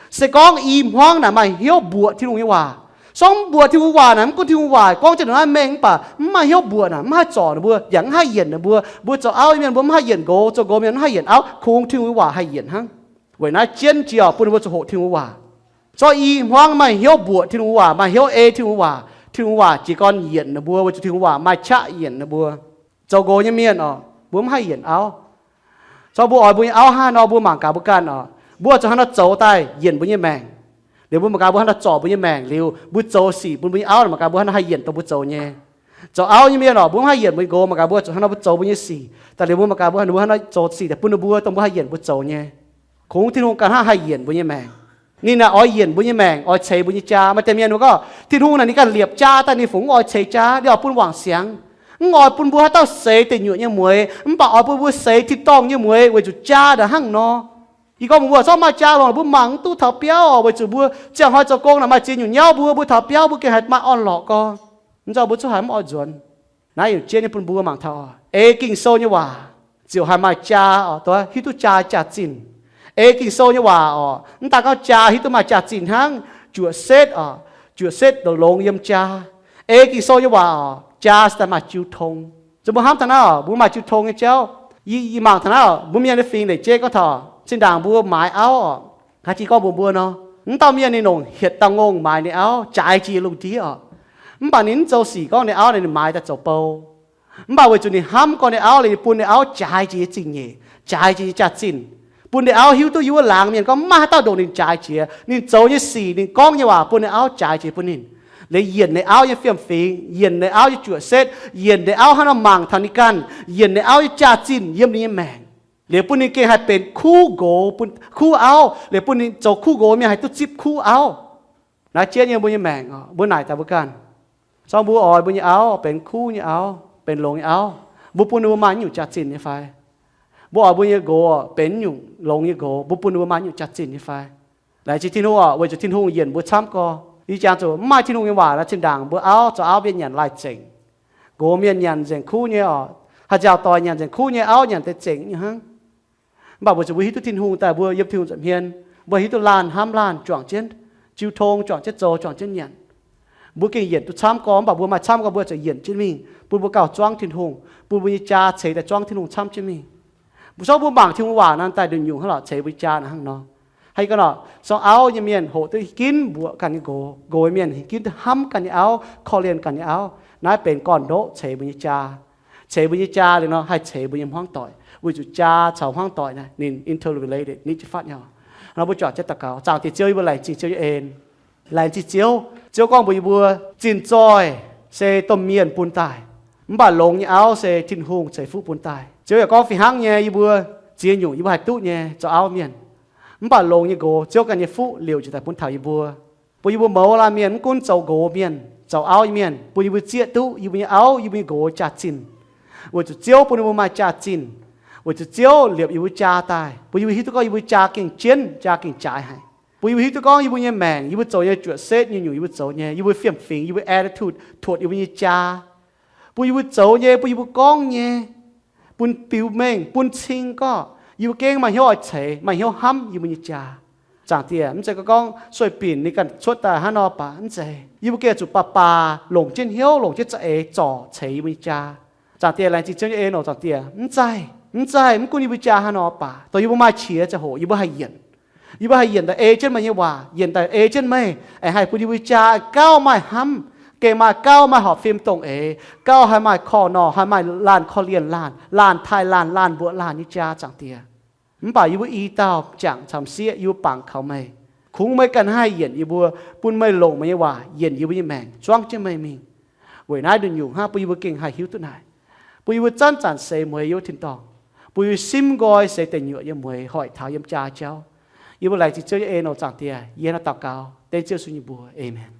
Se gorngv i hmuangv naaic maaih hnyouv mbuoqc Tin-Hungh nyei waac. Se gorngv mv mbuoqc Tin-Hungh waac naaic, mv gunv Tin-Hungh waac gorngv jienv naaiv mengh mv baac mv maaih hnyouv mbuoqc naaic, mv haih zorc ninh mbuo, yaac mv haih yienc ninh mbuo. Mbuo zoux auv nyei mienh mbuo mv haih yienc nqox, zoux nqox mienh mv haih yienc auv, kungx Tin-Hungh nyei waac haih yienc hnangv. Weic naaiv jienv jiex oc, bun ninh mbuo zuqc hoqc Tin-Hungh waac. Se gorngv i hmuangv maaih hnyouv mbuoqc Tin-Hungh waac, maaih hnyouv ei Tin-Hungh waac, Tin-Hungh waac jiez gorn yienc ninh mbuo, weic zuqc Tin-Hungh waac maaih qaqv yienc ninh mbuo. Zoux nqox nyei mienh oc, mbuo mv haih yienc auv. Se gorngv mbuo oix mbuo nyei auv hnangv haaix nor, mbuo mangc gaax mbuo ganh oc. Mbuo zuqc hnangv haaix nor zoux daaih yienc mbuo nyei maengc. Liuz mbuo mangc gaax mbuo hnangv haaix nor zorc mbuo nyei maengc liuz, mbuo zoux sic bun mbuo nyei auv, mangc gaax mbuo hnangv haaix nor haih yienc dongh mbuo zoux nyei. Zoux auv nyei mienh oc, mbuo mv haih yienc mbuo nyei nqox, mangc gaax mbuo zuqc haaix nor mbuo zoux mbuo nyei sic, daaih liuz mbuo mangc gaax mbuo haaix nor zoux sic daaih bun ninh mbuo dongh mbuo haih yienc mbuo zoux nyei. Kungx Tin-Hungh ganh hnangv haih yienc mbuo nyei maengc. Ninh naaic oix yienc mbuo nyei maengc, oix ceix mbuo nyei jaa. Maaih deix mienh mbuo gorngv, Tin-Hungh naaic ninh ganh liepc jaa daaih ninh fungc mv oix ceix jaa, ninh oix bun wangc siangx. Mv oix bun mbuo haaix dauh seix deic nyuoqc nyei mueix, mv baac oix bun mbuo seix tin dorngh nyei mueix weic zuqc jaa naaic hnangv nor. Yie gorngv mbuo zorqv maaih jaa longx, mbuo mangc mv duqv taux biauv oc, weic zuqc mbuo ziangh hnoi zoux gong naaic maaih ziex nyungc nyauv mbuo, mbuo taux biauv mbuo gengh haih maaih orn-lorqc gorx. Mv zeiz mbuo zungv haiz mv oix nzuonx. Naaiv yietc jieqv nyei bun mbuo mangc taux oc, ei Ging-Sou nyei waac ziouc haih maaih jaa oc, duqv hiuv duqv jaa jaax-zinh. Ei Ging-Sou nyei waac oc, mv daaih gorngv jaa hiuv duqv maaih jaax-zinh hnangv, juoqc setv oc, juoqc setv longx yiem jaa. Ei Ging-Sou nyei waac oc, jaa se daaih maaih jiu tong. Zuqc mbuo hnamv taux naaiv oc, mbuo maaih jiu tong nyei jauv. Yie, yie mangc taux naaiv oc, mbuo mienh nyei fingx leic jeiv gorngv taux zinh ndaangc mbuo maaiz auv oc, haaix jiex gorngv mbuox mbuo nor, mv dauh mienh ninh longc hietc dauh ngongh maaiz ninh auv, jaaix jiex lungh ndiev oc. Mv baac ninh mv zoux sic gorngv ninh auv naaic ninh maaiz daaih zoux bou. Mv baac weic zuqc ninh hnamv gorngv ninh auv liuz, ninh bun ninh auv jaaix jiex nyei zingh nyeic, jaaix jiex nyei jaax-zinh, bun ninh auv hiuv duqv yiem wuov laangz mienh gorngv mv maaih haaix dauh ndongc ninh jaaix jiex. Ninh zoux nyei sic, ninh gorngv nyei waac bun ninh auv jaaix jiex bun ninh. Liuz yienc ninh auv nyei fiem-fingx, yienc ninh auv nyei juoqc setv, yienc ninh auv hnangv nor mangc taux ninh ganh, yienc ninh auv nyei jaax-zinh yiem ninh nyei maengc. Liuz bun ninh gengh haih benx kuv nqox, bun kuv auv. Liuz bun ninh zoux kuv nqox mienh haih duqv zipv kuv auv. Naaiv jieqv nyei mbuo nyei maengc, mbuo naaic daaih mbuo ganh. Zorqv mbuo oix mbuo nyei auv benx kuv nyei auv, benx longx nyei auv, mbuo bun ninh mbuo maaih nyungc jaax-zinh nyei fai? Mbuo oix mbuo nyei nqox benx nyungc longx nyei nqox, mbuo bun ninh mbuo maaih nyungc jaax-zinh nyei fai? Laengz zingh Tin-Hungh oc, weic zuqc Tin-Hungh yienc mbuo camv gorx. Yie jangx zuqc mv maaih Tin-Hungh nyei waac nor, zinh ndaangc mbuo auv zoux auv mienh nyanc laih zengc. Nqox mienh nyanc nzengc kuv nyei oc. Haaix nziaauc doic nyanc nzengc kuv nyei, auv nyanc deix zengc nyei hnangv. Mv baac weic zuqc mbuo hiuv duqv Tin-Hungh daaih, mbuo yiem Tin-Hungh nza'hmien, mbuo hiuv duqv laanh hnamv laanh juangc jienv jiu tong, juangc jienv zoux, juangc jienv nyanc. Mbuo gengh yienc duqv camv gorx, mv baac mbuo maaih camv gorx mbuo zuqc yienc jienv mingh, bun mbuo gauh zuangv Tin-Hungh, bun mbuo nyei jaa ceix daaih zuangv Tin-Hungh camv jienv mingh. Mbuo zorqv mbuo mangc Tin-Hungh waac naaic daaih nduqc nyungc hnangv lorqc, ceix mbuo jaa naaic hnangv nor. Haaix gorngv nor, sorng auv nyei mienh hoqc duqv ginv mbuoqc ganh nyei nqox, nqox mienh ginv duqv hnamv ganh nyei auv, korv-lienh ganh nyei auv. Naaiv benx gorn-ndoqv ceix mbuo nyei jaa. Ceix mbuo nyei jaa liuz nor, haih ceix mbuo nyei hmuangv doic, weic zuqc jaa caux hmuangv doic naaic ninh interrelated, ninh jienv fatv nyei. Nor mbuo juangc jienv daux gaux. Zaangc Diex Ziouv, yie mbuo laengz zingh Ziouv nyei en. Laengz zingh Ziouv. Ziouv gorngv mbuox yie mbuo, zinh zoih se domh mienh bun daaih, mv baac longx nyei auv se Tin-Hungh ceix fuqv bun daaih. Ziouv yaac gorngv fih hnangv nyei, yie mbuo ziex nyungc yie mbuo haih duqv nyei zoux auv mienh. Mv baac longx nyei nqox, Ziouv ganh nyei fuqv liouc njiec daaih bun taux yie mbuo, bun yie mbuo mouz laanh mienh mv gunv zoux nqox mienh, zoux auv mienh, bun yie mbuo zieqv duqv yie mbuo nyei auv, yie mbuo nyei nqox jaax-zinh, weic zuqc Ziouv bun yie mbuo maaih jaax-zinh, weic zuqc Ziouv liepc yie mbuo jaa daaih, bun yie mbuo hiuv duqv gorngv yie mbuo jaa gengh jienv, jaa gengh jaaix haic. Bun yie mbuo hiuv duqv gorngv yie mbuo nyei maengc, yie mbuo zoux nyei juoqc setv, nyungc-nyungc yie mbuo zoux nyei, yie mbuo fiem-fingx, yie mbuo attitude, tuotc yie mbuo nyei jaa, bun yie mbuo zoux nyei, bun yie mbuo gorngv nyei, bun biux mengh, bun cing gorqv, yie mbuo gengh maaih hnyouv oix ceix, maaih hnyouv hnamv yie mbuo nyei jaa. Zaangc Diex, mv zeiz gorngv sueih binc ninh ganh cuotv daaih hnangv nor baac mv zeiz. Yie mbuo gengh zuqc baac baac longc jienv hnyouv, longc jienv za'eix zorc ceix yie mbuo nyei jaa. Zaangc Diex, laengz zingh Ziouv nyei en oc. Zaangc Diex, mv zeiz, mv zeiz, mv gunv yie mbuo jaa hnangv nor baac, dongh yie mbuo maaih qiex ziangh hoc yie mbuo haih yienc. Yie mbuo haih yienc daaih ei jienv meih nyei waac, yienc daaih ei jienv meih, aengx haih bun yie mbuo jaa gauh maaih hnamv, gengh maaih gauh maaih horpc fim dongh eix, gauh haih maaih korv-norqc, haih maaih laanh korv-lienh laanh, laanh taaih laanh, laanh mbuoqc laanh nyei jaa, Zaangc Diex. Mv baac yie mbuo i dauh jangc caux m'sieqv, yie mbuo bangc kaux meih. Kungx meih ganh haih yienc yie mbuo, bun meih longc meih nyei waac yienc yie mbuo nyei maengc, zuangv jienv meih mingh. Weic naaiv nduqc nyungc hnangv bun yie mbuo gengh haih hiuv duqv naaic, bun yie mbuo zanc-zanc seix mueiz yie mbuo tin-dorngh, bun yie mbuo simv nqoi seix deic nyuoqc yiem mueiz, hoic taux yiem jaa jauv. Yie mbuo laengz zingh Ziouv nyei en oc, Zaangc Diex. Yie hnangv daux gaux dengv Ziouv Yesu nyei mbuox. Aamen.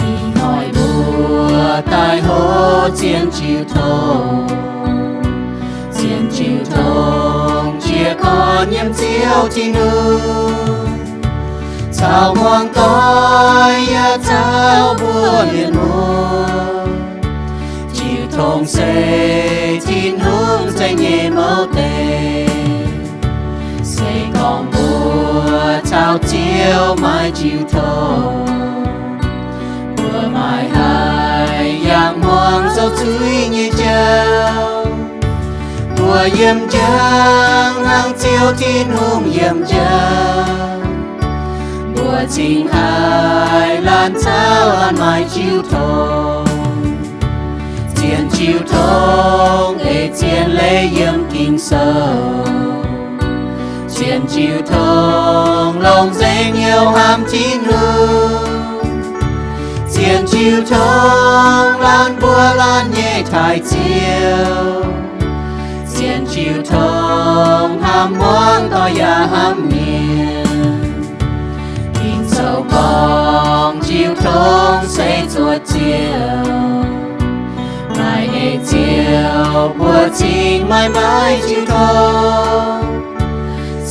Ih hnoi mbuo daaih hlo zien jiu tong, zien jiu tong jiez gorn yiem Ziouv Tin-Hungh, caux muangx doic yaac caux mbuo mienh muoz. Jiu tong se Tin-Hungh za'nyeic mouc deix. Se gorngv mbuo caux Ziouv maaih jiu tong, mbuo maaih haic yangh muangx zoux zuiz nyei jauv. Mbuo yiem njang hnangv Ziouv Tin-Hungh yiem njaaux, mbuo cingx haih laanh cauv laanh maaih jiu tong. Cien jiu tong eix zien leiz yiem Ging-Sou. Cien jiu tong longc nzengc hnyouv hnamv Tin-Hungh. Cien jiu tong laanh mbuo laanh nyei taaix Ziouv. Cien jiu tong hnamv hmuangv doic yaac hnamv mienh. Ging-Sou gorngv jiu tong se zuoqc Ziouv. Maaih eix Ziouv mbuo cingx maiv maaih jiu tong.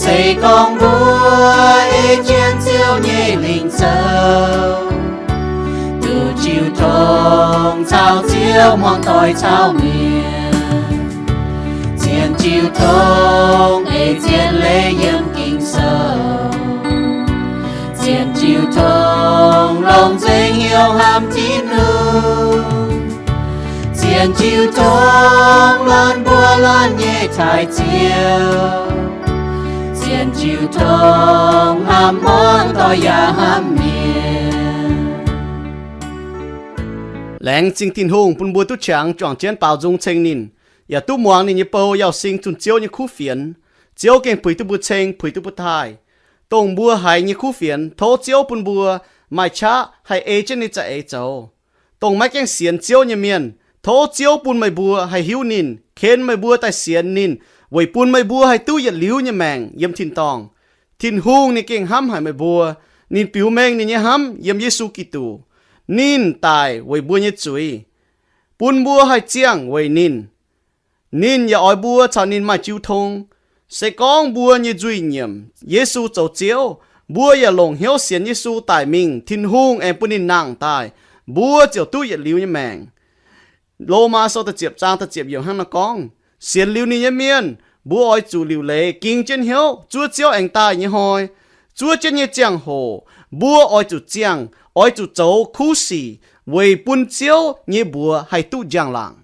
Se gorngv mbuo ei jienv Ziouv nyei lingc zoux, duqv jiu tong caux Ziouv hmuangv doic caux mienh. Cien jiu tong eix zien leiz yiem Ging-Sou. Cien jiu tong longc nzengc hnyouv hnamv Tin-Hungh. Cien jiu tong laanh mbuo laanh nyei taaix Ziouv. Cien jiu tong hnamv hmuangv doic yaac hnamv mienh. Laengz zingh Tin-Hungh bun mbuo duqv qangx juangc jienv baaux nzung ceng ninh, yaac duqv muangx ninh nyei bou Yauz Sing zunh Ziouv nyei kuv fienx. Ziouv gengh puix duqv mbuo ceng, puix duqv mbuo taaih. Dongh mbuo haiz nyei kuv fienx, tov Ziouv bun mbuo maaih qaqv haih ei jienv ninh za'eix zoux. Dongh maiv gaengh sienx Ziouv nyei mienh, tov Ziouv bun meih mbuo haih hiuv ninh, ken meih mbuo daaih sienx ninh, weic bun meih mbuo haih duqv yietc liuz nyei maengc yiem tin-dorngh. Tin-Hungh ninh gengh hnamv haic meih mbuo. Ninh biux mengh ninh nyei hnamv yiem Yesu Giduc. Ninh daic weic mbuo nyei zuiz, bun mbuo haih ziangh weic ninh. Ninh yaac oix mbuo caux ninh maaih jiu tong. Se gorngv mbuo nyei nzuih nyiemc Yesu zoux Ziouv, mbuo yaac longc hnyouv sienx Yesu daic mingh, Tin-Hungh aengx bun ninh nangh daaih, mbuo ziouc duqv yietc liuz nyei maengc. Lomaa Sou da'ziepc zaang da'ziepc yiemc hnangv naaiv gorngv, sienx liuz ninh nyei mienh, mbuo oix zuqc liuc leiz ging jienv hnyouv zuov Ziouv aengx daaih nyei hnoi. Zuov jienv nyei ziangh hoc mbuo oix zuqc ziangh, oix zuqc zoux kuv sic weic bun Ziouv nyei mbuox haih duqv njang-laangc.